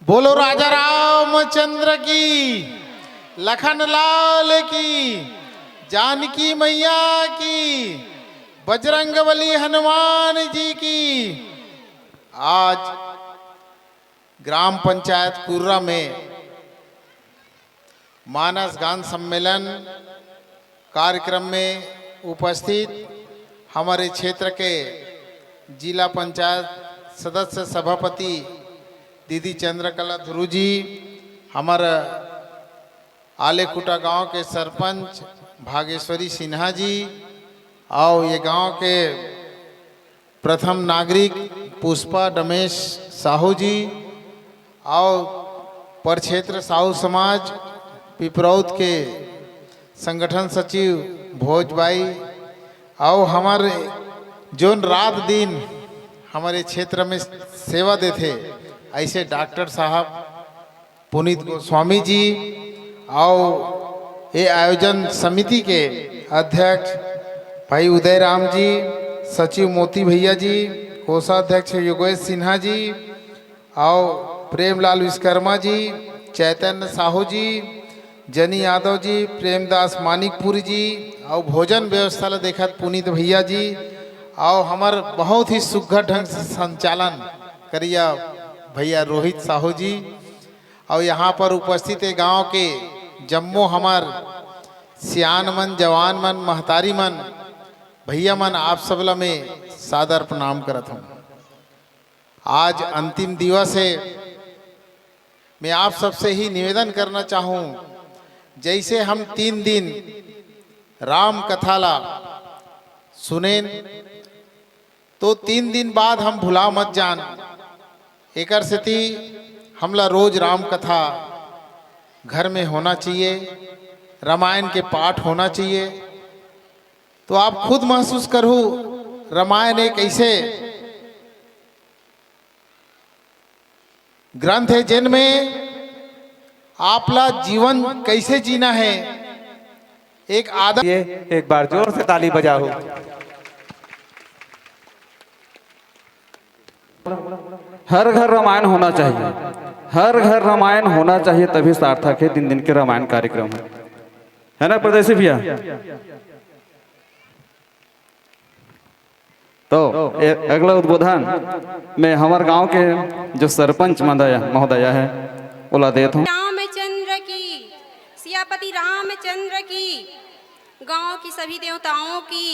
बोलो राजा रामचंद्र की, लखन लाल की, जानकी मैया की, बजरंगबली हनुमान जी की। आज ग्राम पंचायत कुर्रा में मानस गान सम्मेलन कार्यक्रम में उपस्थित हमारे क्षेत्र के जिला पंचायत सदस्य सभापति दीदी चंद्रकला ध्रुव जी, हमारे आलेखुटा गांव के सरपंच भागेश्वरी सिन्हा जी, और ये गांव के प्रथम नागरिक पुष्पा डमेश साहू जी, और प्रक्षेत्र साहू समाज पिपरौद के संगठन सचिव भोज बाई, और हमारे जोन रात दिन हमारे क्षेत्र में सेवा देथे, ऐसे डॉक्टर साहब पुनीत गोस्वामी जी, और ये आयोजन समिति के अध्यक्ष भाई उदय राम जी, सचिव मोती भैया जी, कोषाध्यक्ष योगेश सिन्हा जी, और प्रेमलाल विश्वकर्मा जी, चैतन्य साहू जी, जनी यादव जी, प्रेमदास मानिकपुरी जी, और भोजन व्यवस्था ला देखत पुनीत भैया जी, और हमर बहुत ही सुघर ढंग से संचालन करिया भैया रोहित साहू जी, और यहाँ पर उपस्थित है गांव के जम्मो हमर सियान मन, जवान मन, महतारी मन, भैया मन, आप सब ला मैं सादर प्रणाम करत हूँ। आज अंतिम दिवस है, मैं आप सबसे ही निवेदन करना चाहूँ, जैसे हम तीन दिन राम कथा ला सुनेन, तो तीन दिन बाद हम भुला मत जान। एकर सेती हमला रोज राम कथा घर में होना चाहिए, रामायण के पाठ होना चाहिए। तो आप खुद महसूस करहू, रामायण एक ऐसे ग्रंथ है जिनमें आपला जीवन कैसे जीना है, एक आदर। ये एक बार जोर से ताली बजाओ। हर घर रामायण होना चाहिए, हर घर रामायण होना चाहिए, तभी सार्थक है तीन दिन के रामायण कार्यक्रम, है ना परदेसी भैया? तो ए-, अगला उद्बोधन मैं हमार गांव के जो सरपंच महोदय, महोदय है, ओला देत हूँ। रामचंद्र की, सियापति रामचंद्र की, गांव की सभी देवताओं की,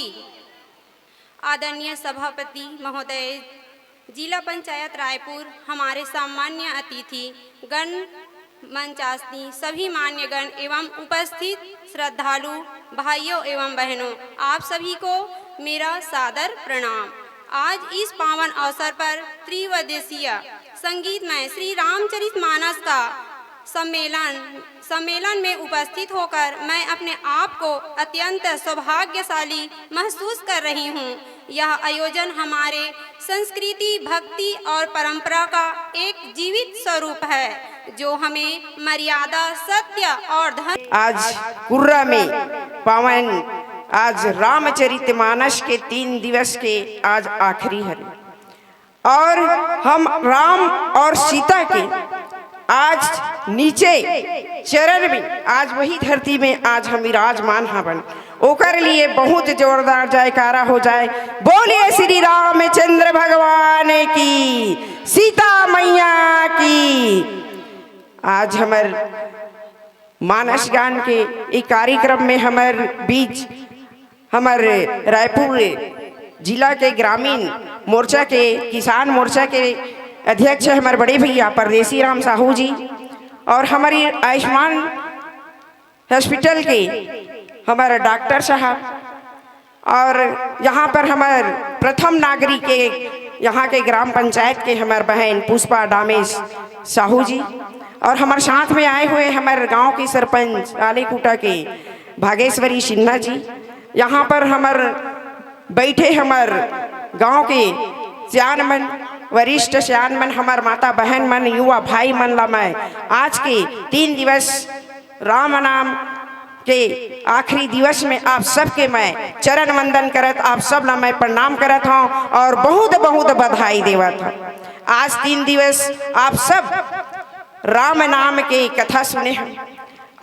आदरणीय सभापति महोदय, जिला पंचायत रायपुर, हमारे सम्मान्य अतिथि गण, मंचासीन सभी मान्यगण एवं उपस्थित श्रद्धालु भाइयों एवं बहनों, आप सभी को मेरा सादर प्रणाम। आज इस पावन अवसर पर त्रिवदेशीय संगीतमय श्री रामचरित मानस का सम्मेलन, सम्मेलन में उपस्थित होकर मैं अपने आप को अत्यंत सौभाग्यशाली महसूस कर रही हूँ। यह आयोजन हमारे संस्कृति, भक्ति और परंपरा का एक जीवित स्वरूप है, जो हमें मर्यादा, सत्य और धर्म आज कुर्रा में पावन, आज रामचरित मानस के तीन दिवस के आज आखिरी हरे। और हम राम और सीता के आज नीचे चरण में, आज वही धरती में आज हम विराजमान हवन, ओकर लिए बहुत जोरदार जयकारा हो जाए। बोलिए श्री रामचंद्र भगवान की, सीता मैया की। आज हमर मानस गान के ई कार्यक्रम में हमर बीच हमर रायपुर जिला के ग्रामीण मोर्चा के, किसान मोर्चा के अध्यक्ष हमर बड़े भैया परदेसी राम साहू जी और हमारी आयुष्मान हॉस्पिटल के हमारे डॉक्टर साहब और यहाँ पर हमारे प्रथम नागरिक के, यहाँ के ग्राम पंचायत के हमारे बहन पुष्पा डामेश साहू जी और हमारे साथ में आए हुए हमारे गांव के सरपंच आलेकुटा के भागेश्वरी सिन्हा जी, यहाँ पर हमारे बैठे हमारे गांव के सियान मन, वरिष्ठ सियान मन, हमारे माता बहन मन, युवा भाई मन ला मैं आज के तीन दिवस राम नाम के आखिरी दिवस में आप सबके मैं चरण वंदन करत, आप सब ला मैं प्रणाम करत हूँ और बहुत बहुत बधाई देवत हूँ। आज तीन दिवस आप सब राम नाम के कथा सुने हो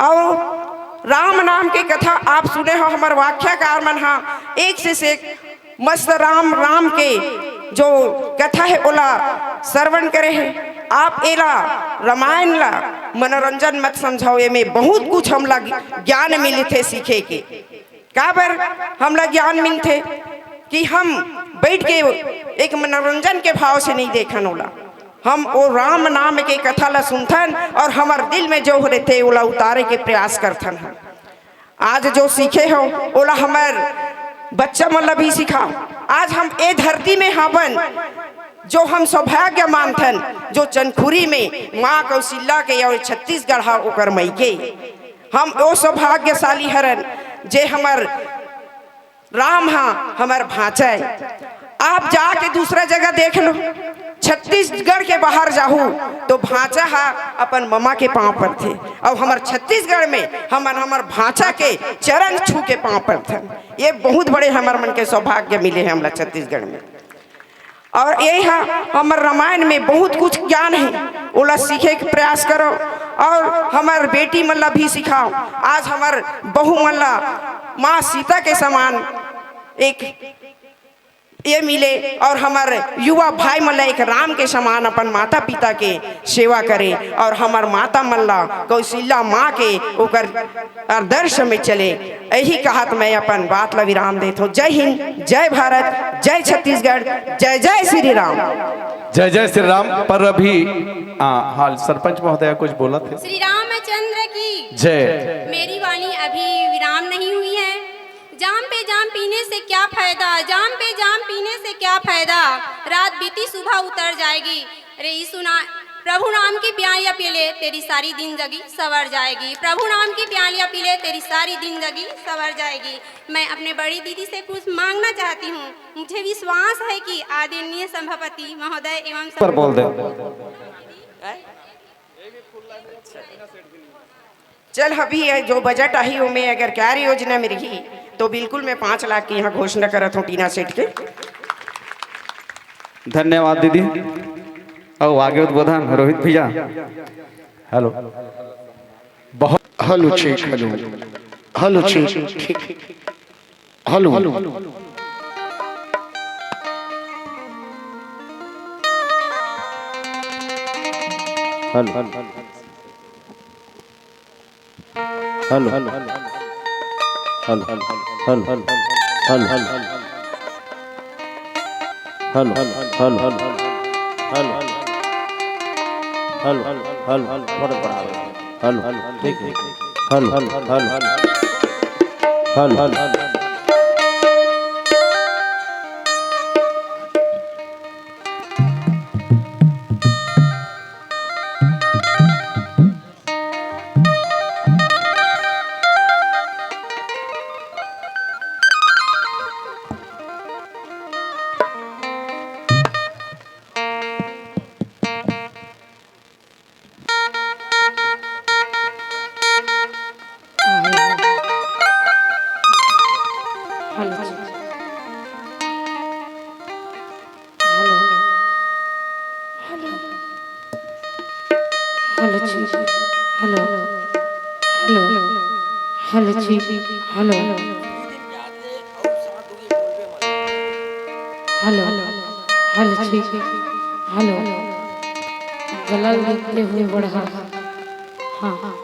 और राम नाम के कथा आप सुने हो। हमर व्याख्याकार मन हा एक से, से एक मस्त राम, राम के जो कथा है ओला श्रवण करे है। आप एला रामायण ला मनोरंजन मत समझाओ, एमे बहुत कुछ हमला ज्ञान मिलथे सीखे के। काबर हमला ज्ञान मिलथे कि हम बैठ के एक मनोरंजन के भाव से नहीं देखन ओला, हम ओ राम नाम के कथा ला सुनथन और हमर दिल में जो रहथे ओला उतारे के प्रयास करथन हम। आज जो सीखे हो ओला हमर बच्चा मन ला भी सिखाओ। आज हम ए धरती में हावन, जो हम सौभाग्य मानथन, जो चंदखुरी में माँ कौशिल्या के और छत्तीसगढ़ हा ओकर मइके, हम ओ सौभाग्यशाली हरन जे हमर राम हा हमर भांचा है। आप जाके दूसरा जगह देख लो, छत्तीसगढ़ के बाहर जाहू तो भांचा हा अपन ममा के पांव परथे, और हमर छत्तीसगढ़ में हमन हमर भांचा के चरण छू के पांव परथन। ये बहुत बड़े हमर मन के सौभाग्य मिले हैं हमला छत्तीसगढ़ में। और यही हा हमर रामायण में बहुत कुछ ज्ञान है, ओला सीखे के प्रयास करो। और हमर बेटी मन ला भी सिखाओ। आज हमर बहू मन ला माँ सीता के समान एक ये मिले और हमर युवा भाई मन ला एक राम के समान अपन माता पिता के सेवा करे और हमर माता मन ला कौशिल्या माँ के ओकर आदर्श में चले। यही कहत मैं अपन बात ला विराम देत हूँ। जय हिंद, जय भारत, जय छत्तीसगढ़, जय जय श्री राम। जय जय श्री राम। पर अभी, आ, हाल सरपंच महोदय कुछ बोलत हे। श्री रामचंद्र की जय। मेरी वाणी अभी विराम नहीं हुई है। जाम पे जाम पीने से क्या फायदा, जाम पे जाम पीने से क्या फायदा, रात बीती सुबह उतर जाएगी। अरे यीशु ना, प्रभु नाम की प्यालियाँ पी ले, तेरी सारी जिंदगी सवर जाएगी। प्रभु नाम की प्यालियाँ पी ले, तेरी सारी जिंदगी सवर जाएगी। मैं अपने बड़ी दीदी से कुछ मांगना चाहती हूँ। मुझे विश्वास है कि आदरणीय सभापति महोदय एवं पर बोल दे। चल, अभी ये जो बजट आही, ओमे अगर कार्य योजना में रही, तो बिल्कुल मैं पाँच लाख की यहाँ घोषणा करत हूँ टीना सेठ के। धन्यवाद दीदी। और आगे उद्बोधन रोहित भैया। हेलो। बहुत hello, check, hello. Hello, check, ठीक। Hello. Hello. Hello. Hello. Hello. Hello. Hello. Hello. Hello. Hello. Hello. Hello. Hello. Hello. Hello. Hello. Hello. Hello. ठीक है। Hello. Hello. Hello. Hello. Hello. Hello. Hello. Hello. Hello जी। Hello. Hello. Hello जी। Hello. Hello. Hello जी। Hello. गला ल देखते हुए बढ़ा। हाँ।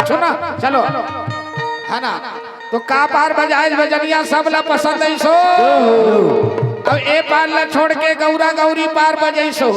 सुना, चलो, है ना? तो का पार बजाए बजनिया सब ला पसंद आइस हो। अब ए पार ला छोड़ के गौरा गौरी पार बजाइस हो।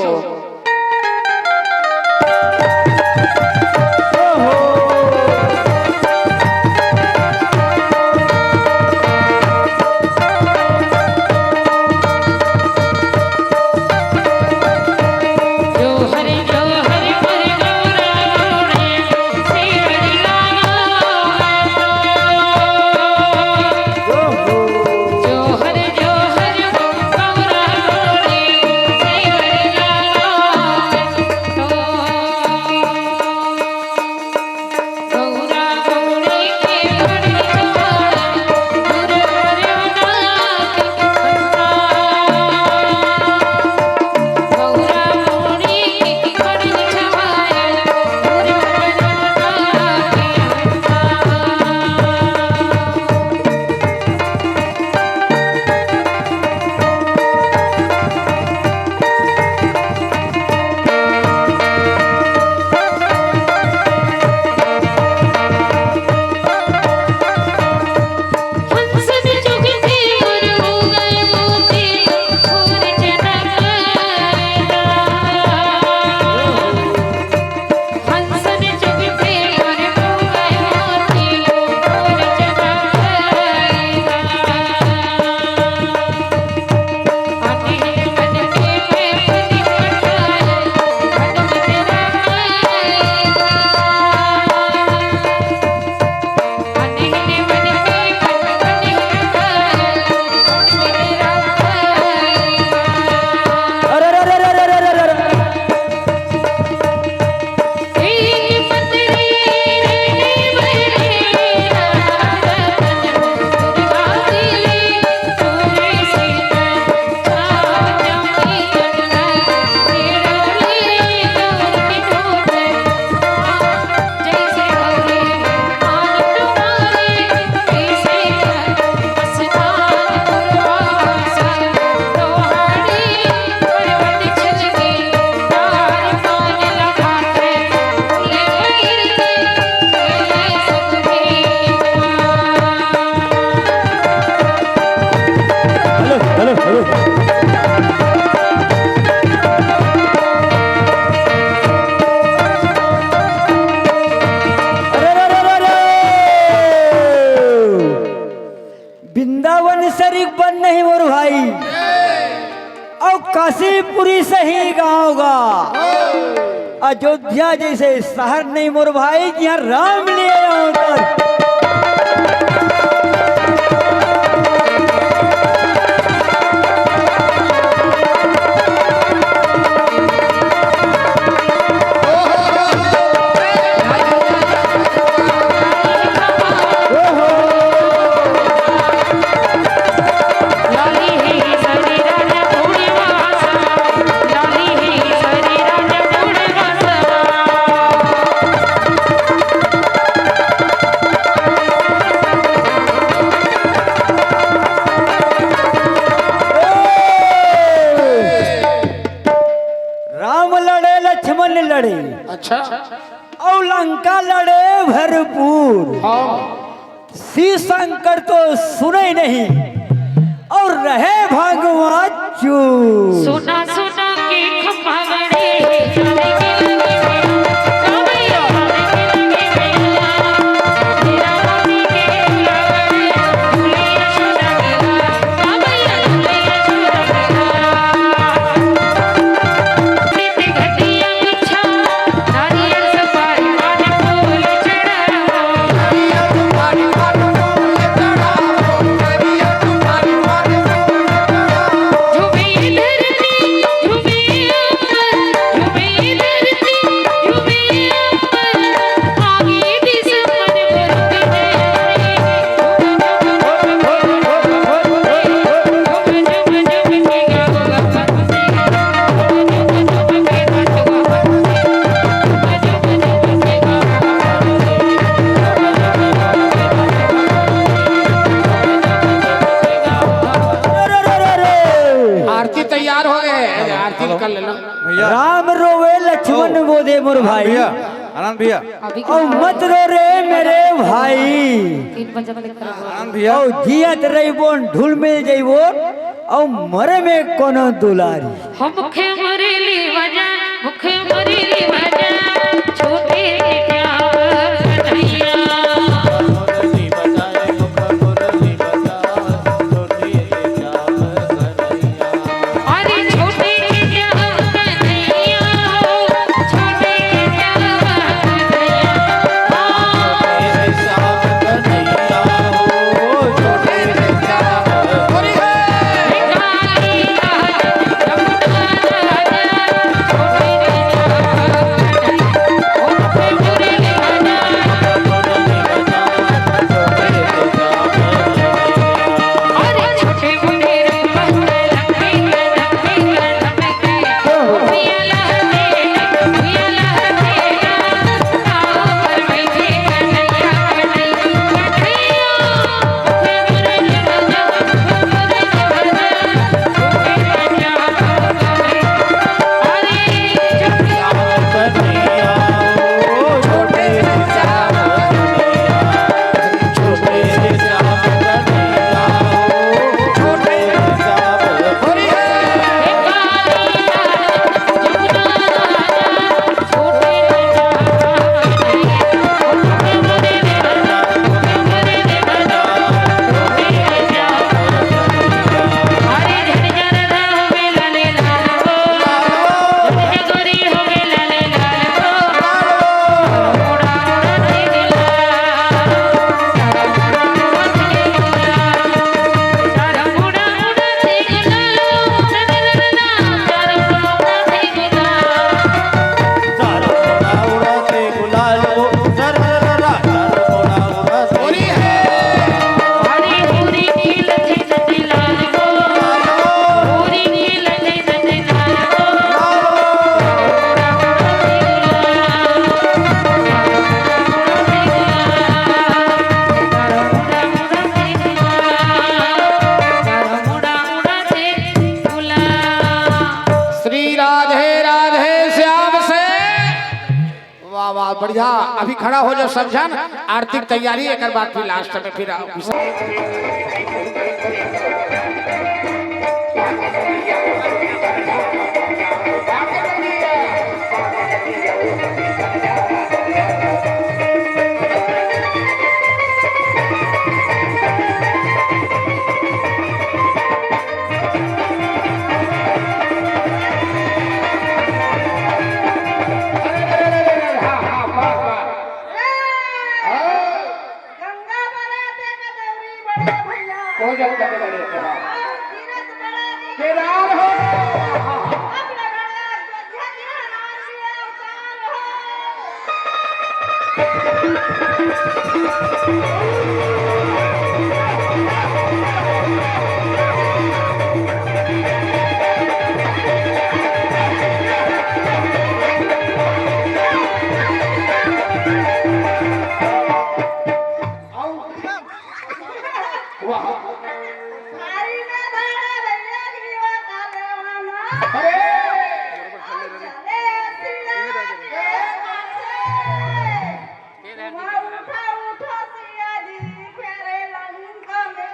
वृंदावन शरीफ बन नहीं मोर भाई, अउ काशीपुरी सही गाँव गा। अयोध्या जैसे शहर नहीं मोर भाई, जिहाँ राम ले अवतार। राम लड़े, लक्ष्मण लड़े, अच्छा। अउ लंका लड़े भरपूर। हाँ। शिव शंकर तो सुने नहीं, अउ रहे भगवान चुप। सुना सुना के खम्मा लड़े, आरती तैयार हो गए, आरती कर लेना। भैया। राम रोवे लक्ष्मण ओ। मोदे मोर भाई। भैया। आनंद भैया। अभी अउ मत रो रे मेरे भाई। तीन बजे तक करो। आनंद भैया। अउ जियत रहिबोन, ढुल मिल जइबोन, अउ मरे में कोनो दुलारी। हम मुखे मुरली बजा, मुखे मुरली बजा, छोटे से क्या कन्हैया। अरे छोटे से क्या कन्हैया हो, छोटे से क्या कन्हैया। श्री राधे राधे श्याम से। वाह, वाह, बढ़िया। अभी खड़ा हो जाओ सब झन, आरती के तैयारी, एकर बाद फिर लास्ट में फिर आओ। गंगा बराते का दौरी बड़े भैया। कोई जब तक बड़े भैया। और तीरथ बड़ा के केदार हो। अब लगड़ा अयोध्या के हनुमान जी अवतार हो। वाह। साड़ी में धारा भैया की जीवा का देवाना। अरे। और चले सिया के पासे। उठा, उठा सिया जी, फेरे लंका में।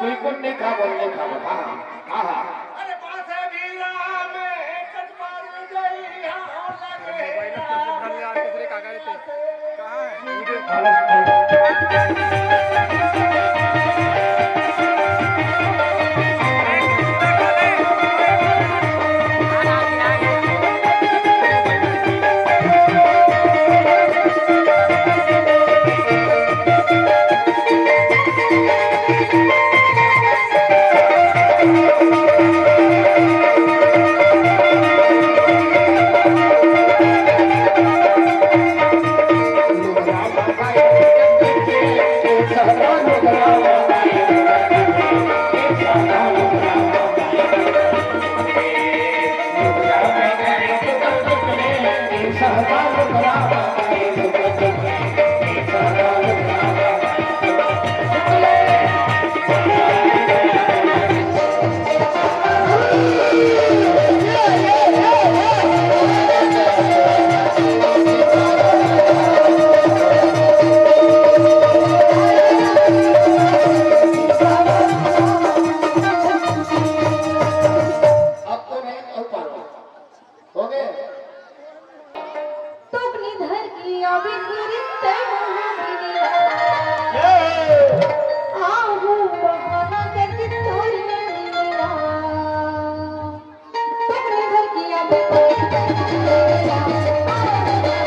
बिल्कुल नहीं खाबो, नहीं खाबो। हाँ, हाँ, हाँ, हाँ। अरे पासे भी राम कटवार गई, हाँ, लगे। अब तो नहीं हो पाना। हो गए? टोकनी धर के आवे गुरी तै मोहा बिनिया। आहू बहाना करके तोरी नैया। टोकनी धर के आवे गुरी तै मोहा बिनिया।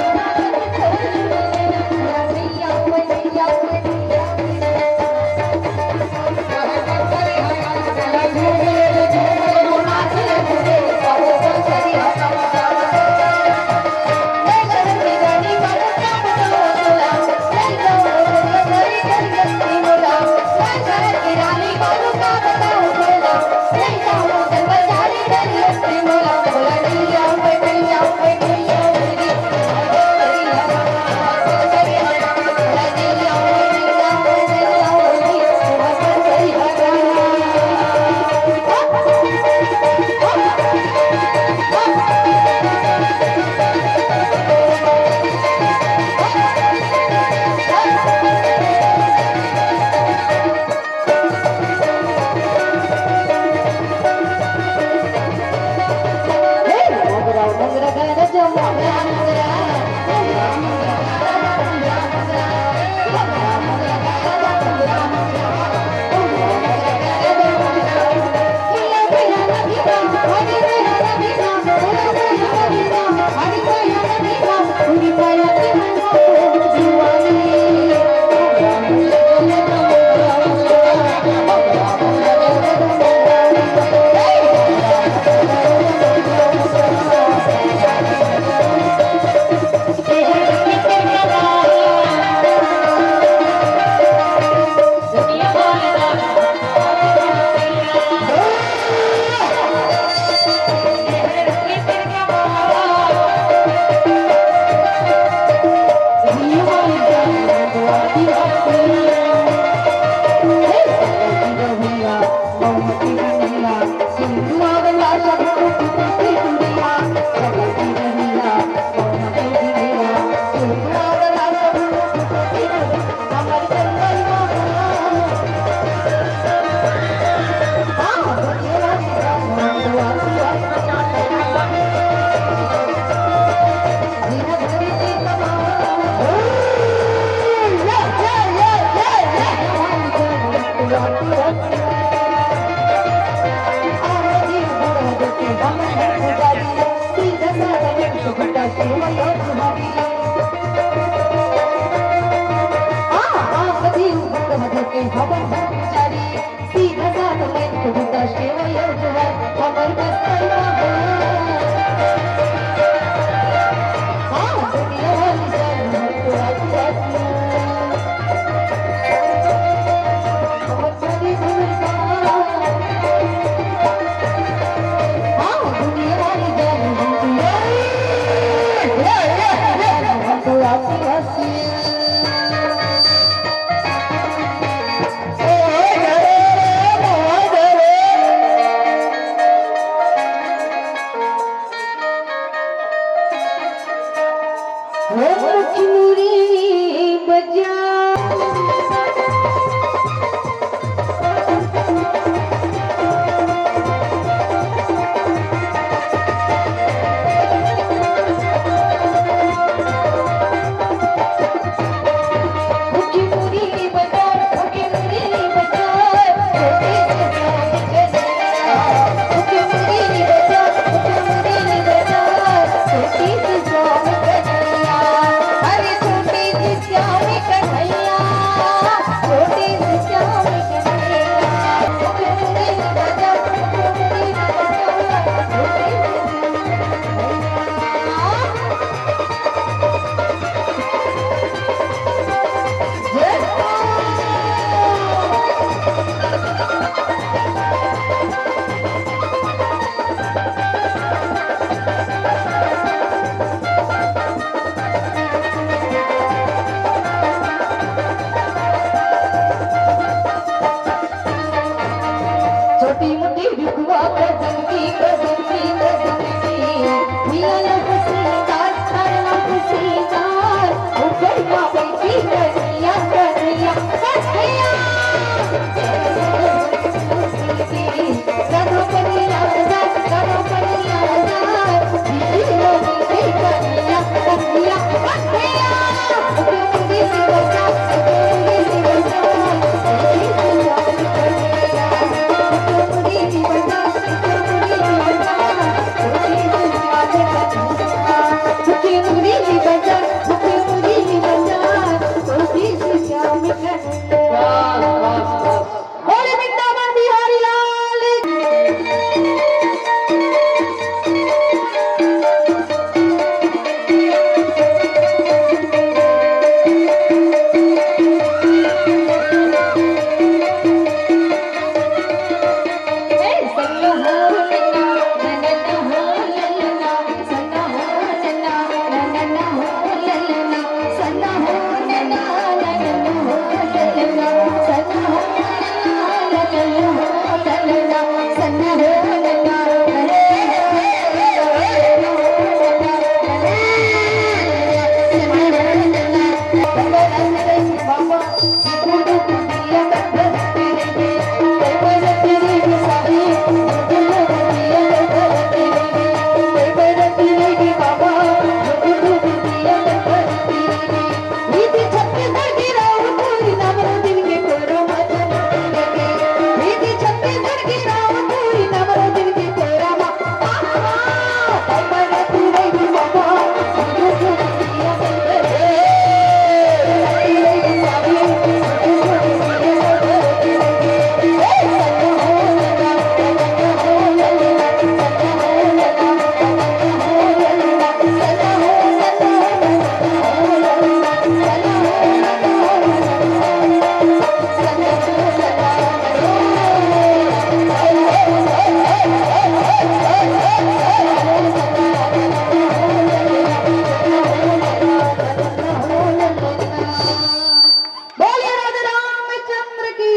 बोलिए राधे रामचंद्र की।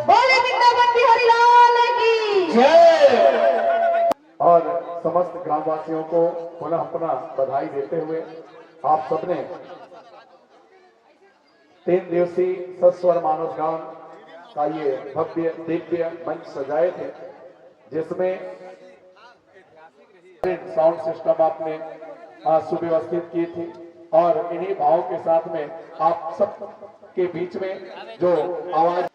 बोले वृंदावन बिहारी लाल की। जय। और समस्त ग्रामवासियों को पुनः पुनः बधाई देते हुए आप सबने तीन दिवसीय सस्वर मानस गान का ये भव्य दिव्य मंच सजाए थे, जिसमें साउंड सिस्टम आपने, आ, सुव्यवस्थित की थी और इन्हीं भावों के साथ में आप सब के बीच में जो आवाज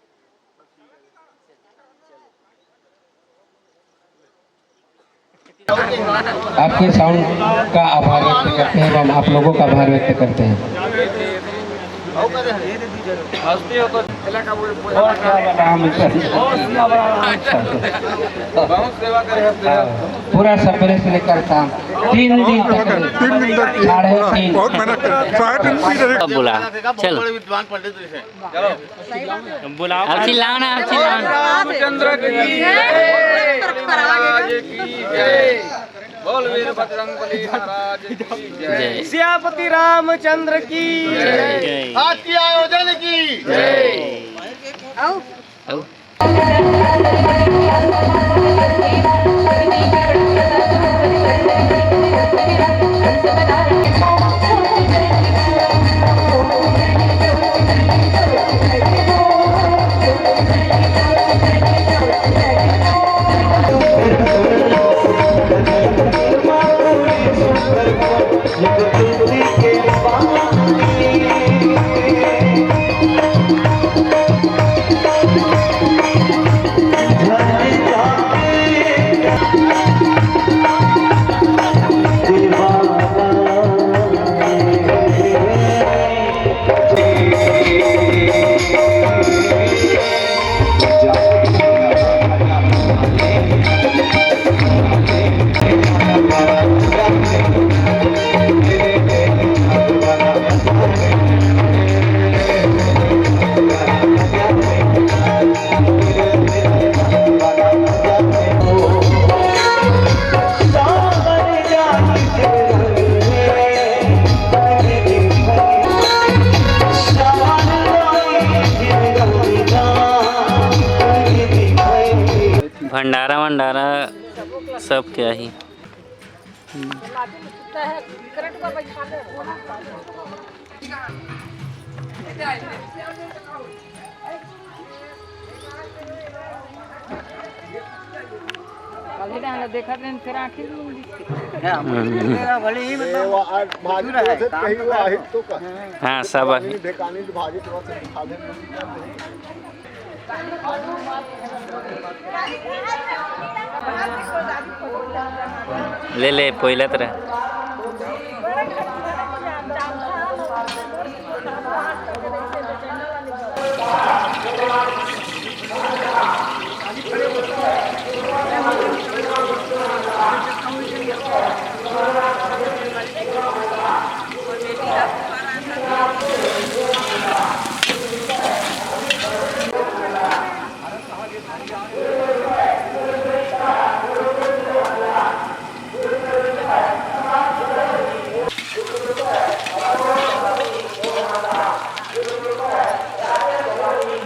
आपके साउंड का आभार व्यक्त करते हैं एवं आप लोगों का आभार व्यक्त करते हैं। पूरा सवेरे से लेकर शाम तीन दिन तक, तीन दिन तक साढ़े तीन। बहुत मेहनत करी। साढ़े तीन भी नहीं। अब बोला, चल। बुलाओ। अब चिल्लाओ ना, अब चिल्लाओ ना। रामचंद्र की जय। महाराज की जय। बोल वीर बजरंग बली महाराज की जय। जय। सियापति रामचंद्र की जय। जय। आज की आयोजन की जय। आओ। आओ। भंडारा वंडारा सबके आही। अभी तो हम लोग देखत रहेन, फिर आँखी में दिखते। भले ही मतलब ये वो आज भाजी मजदूर है, तो से काम कहीं तो वो करे आहित तो। तो का। हाँ, सब आहित। ढेकानी तो भाजी तो से खा ले। ले ले, पोइलत रह।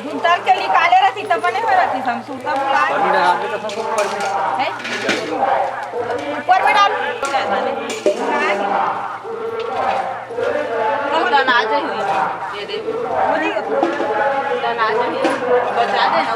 भुंतर के निकाले रहती त बने हो रहती, हम सूता बुला। हैं? ऊपर में डाल। वो डना चाहिए, ये दे। डना चाहिए, बचा दे ना।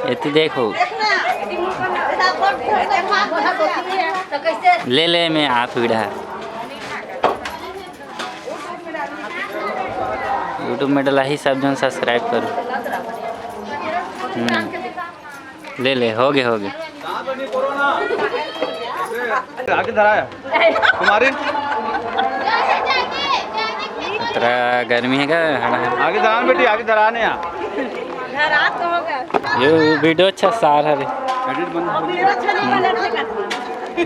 एती देखो। ले ले, मैं हाथ उड़ा। YouTube में डलाही, सब जन subscribe करो। हम्म। ले ले, हो गे, हो गे। आगे धरा है तुम्हारी। तेरा गर्मी है क्या? हड़ा है। आगे धरा बेटी, आगे धरा ने यहाँ। ये video अच्छा सार हरे। Edit बंद हो गया।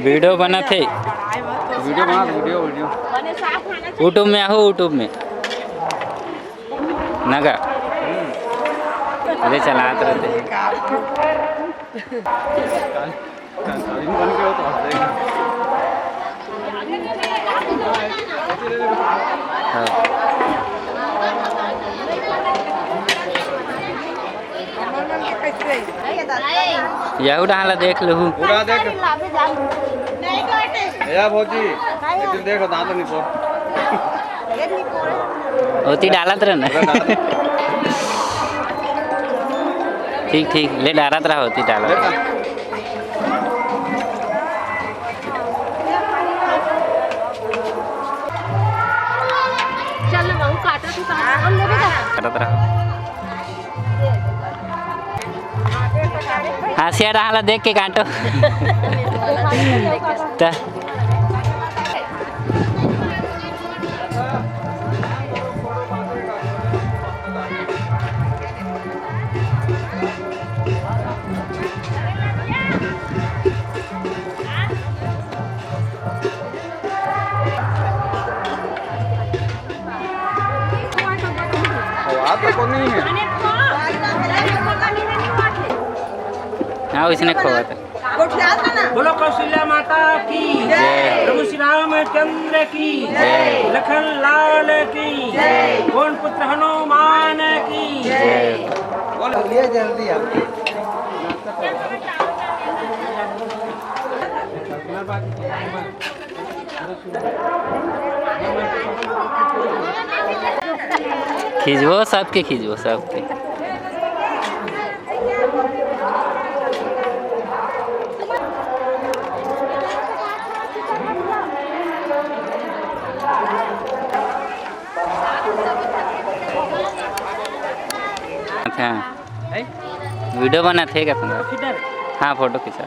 Video बना थे। Video बना, video, video। YouTube में आहो, YouTube में। नगा। अरे चलात रहिथे। हाँ। यहू डहर ला देख लहू। पूरा देख। ए भौजी, लेकिन देख, दांत नहीं फोड़। ओती डालत रह ना। पूरा डालत। ठीक, ठीक, ले डालत रहा, ओती डालत। चल ना बाबू, काटा तू कहाँ? हम लेबे का? काटत रहा। हाशिया डहर ला देख के काटो। त आवाज तो कोई नहीं है। हाँ, वैसने खोआ था। बोलो कौशल्या माता की जय। प्रभु श्री रामचंद्र की जय। लखन लाल की जय। गोंड पुत्र हनुमान की जय। बोलो, लिए जल्दी आप। खींचबो सबके, खींचबो सबके। अच्छा, video बनाथे का तुम? हाँ, photo खिंचा।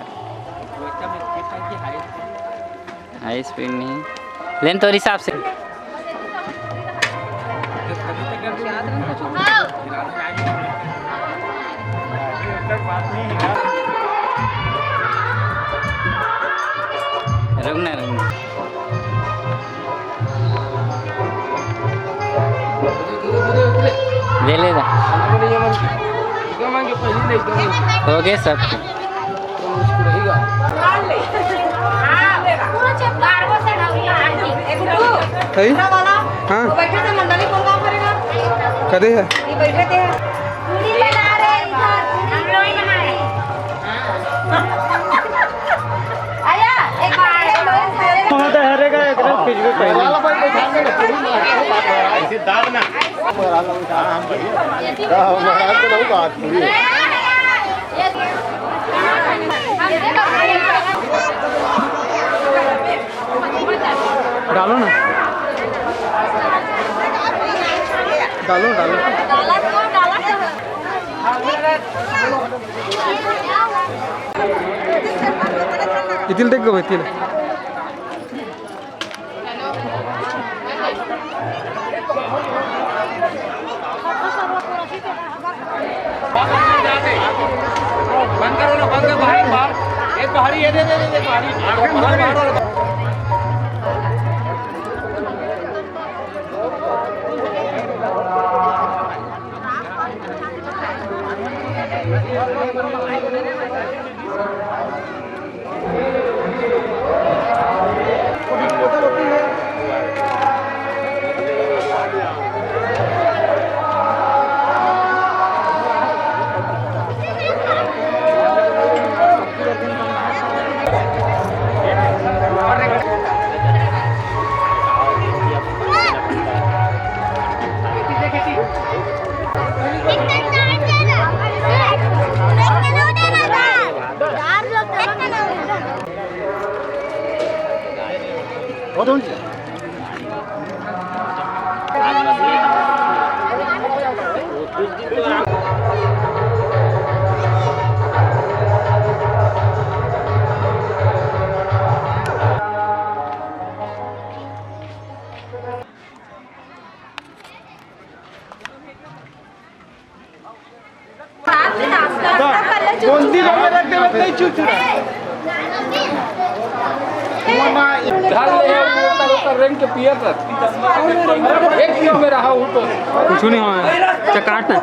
हाई speed नहीं। लेन तोर हिसाब से। रुक ना, रुक ना। ले ले ना। हो गए सब। है? हाँ। कदे है? डालो ना, डालो, डालो। इतील देख गो, इतील। बंद करो ना, बंद करो, बाहर, बाहर। एक बाहरी, ये दे, दे, दे, दे, बाहरी। बाहर, बाहर वाला। गोंदी रंग रख दे, बस नहीं छू छू रहा। वो ना, इधर ले, वो कर, वो कर, रंग के पियर रख। एक किलो में रहा, वो तो। कुछ नहीं हुआ है। चकाट ना।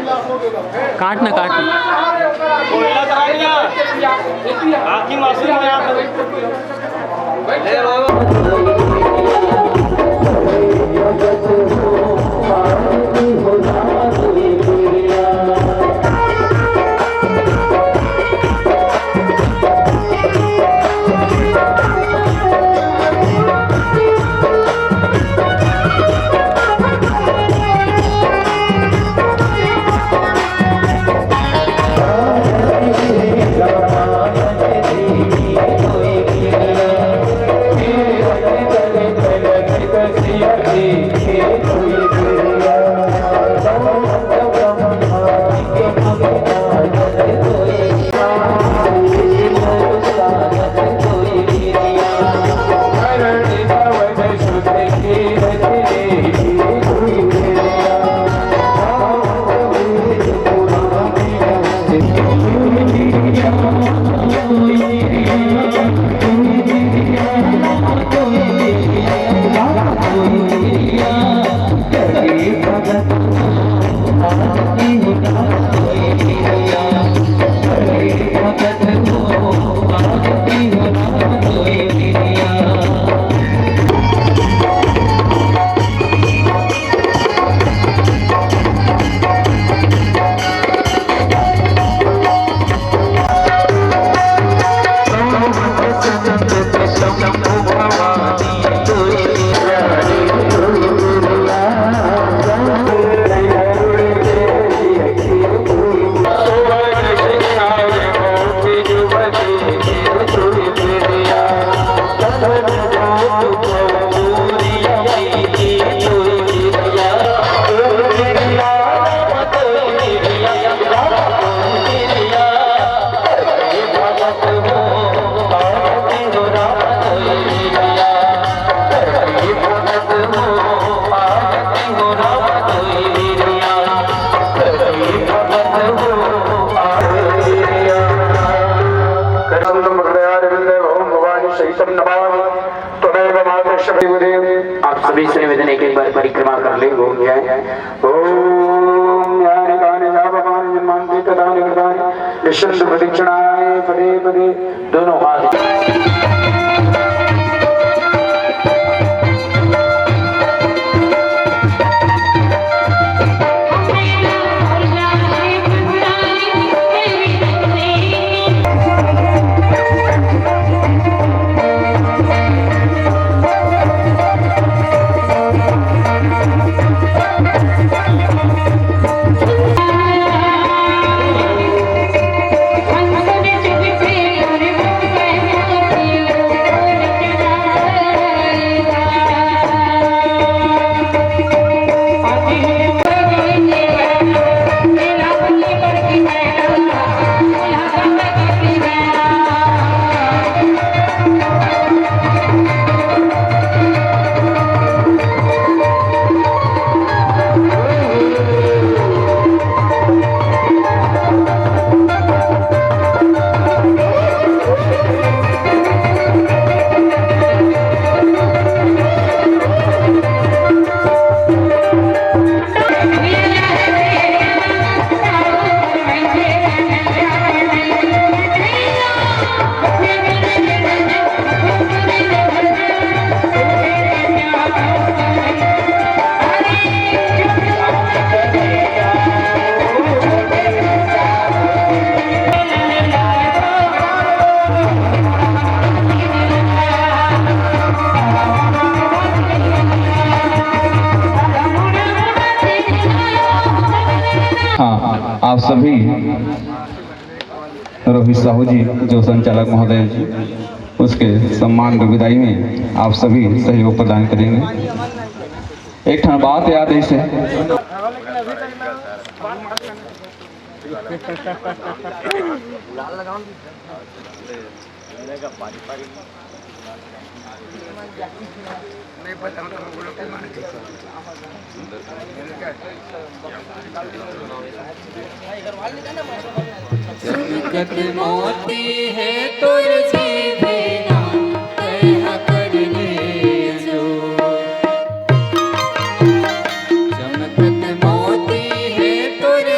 काट ना, काट ना। कोयला करा दिया। बाकी मासूम है यहाँ पर। आप सभी से निवेदन, एक एक बार परिक्रमा कर ले, घूम जाए। ओम यानि कानि चापकानि जन्मान्ते कृतानि कृतानि विशन्तु प्रदक्षिणाय पदे पदे। दोनों हाथ। हाँ, आप सभी रोहित साहू जी, जो संचालक महोदय जी, उसके सम्मान के विदाई में आप सभी सहयोग प्रदान करेंगे। एक ठन बात याद है इसे। चमकत मोती है तोर जीभी ना, तैं हा कर ले जो। चमकत मोती है तोर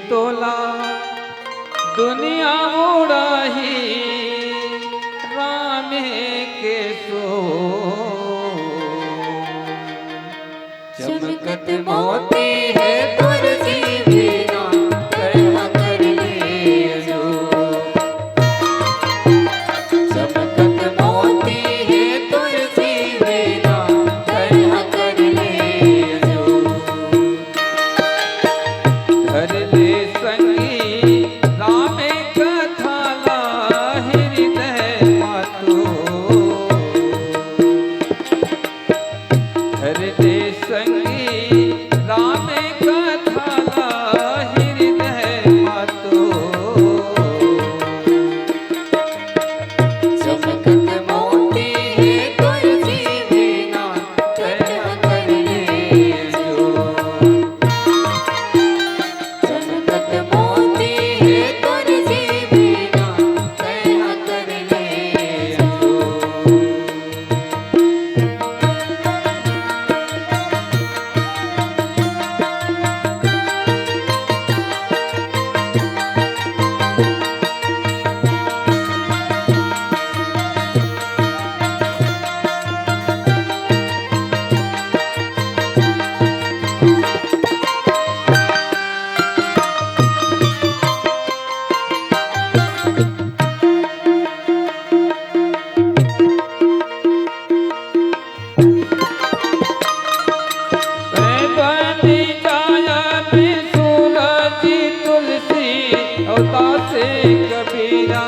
तोला दुनिया उड़ाही रामे के सो। चमकत मोती हे तोर जीविना, करहा कर ले जो। चमकत मोती हे तोर जीविना, करहा कर ले जो। धर ले संगी रामे कथा ला हृदय मा तो। धर ले संगी रामे कथा ला हृदय मा तो। चमकत मोती हे तोर जीविना, करहा कर ले जो। चमकत मोती हे तोर जीविना, करहा कर ले जो। बनी जाया में सूरज तुलसी और दास कबीरा।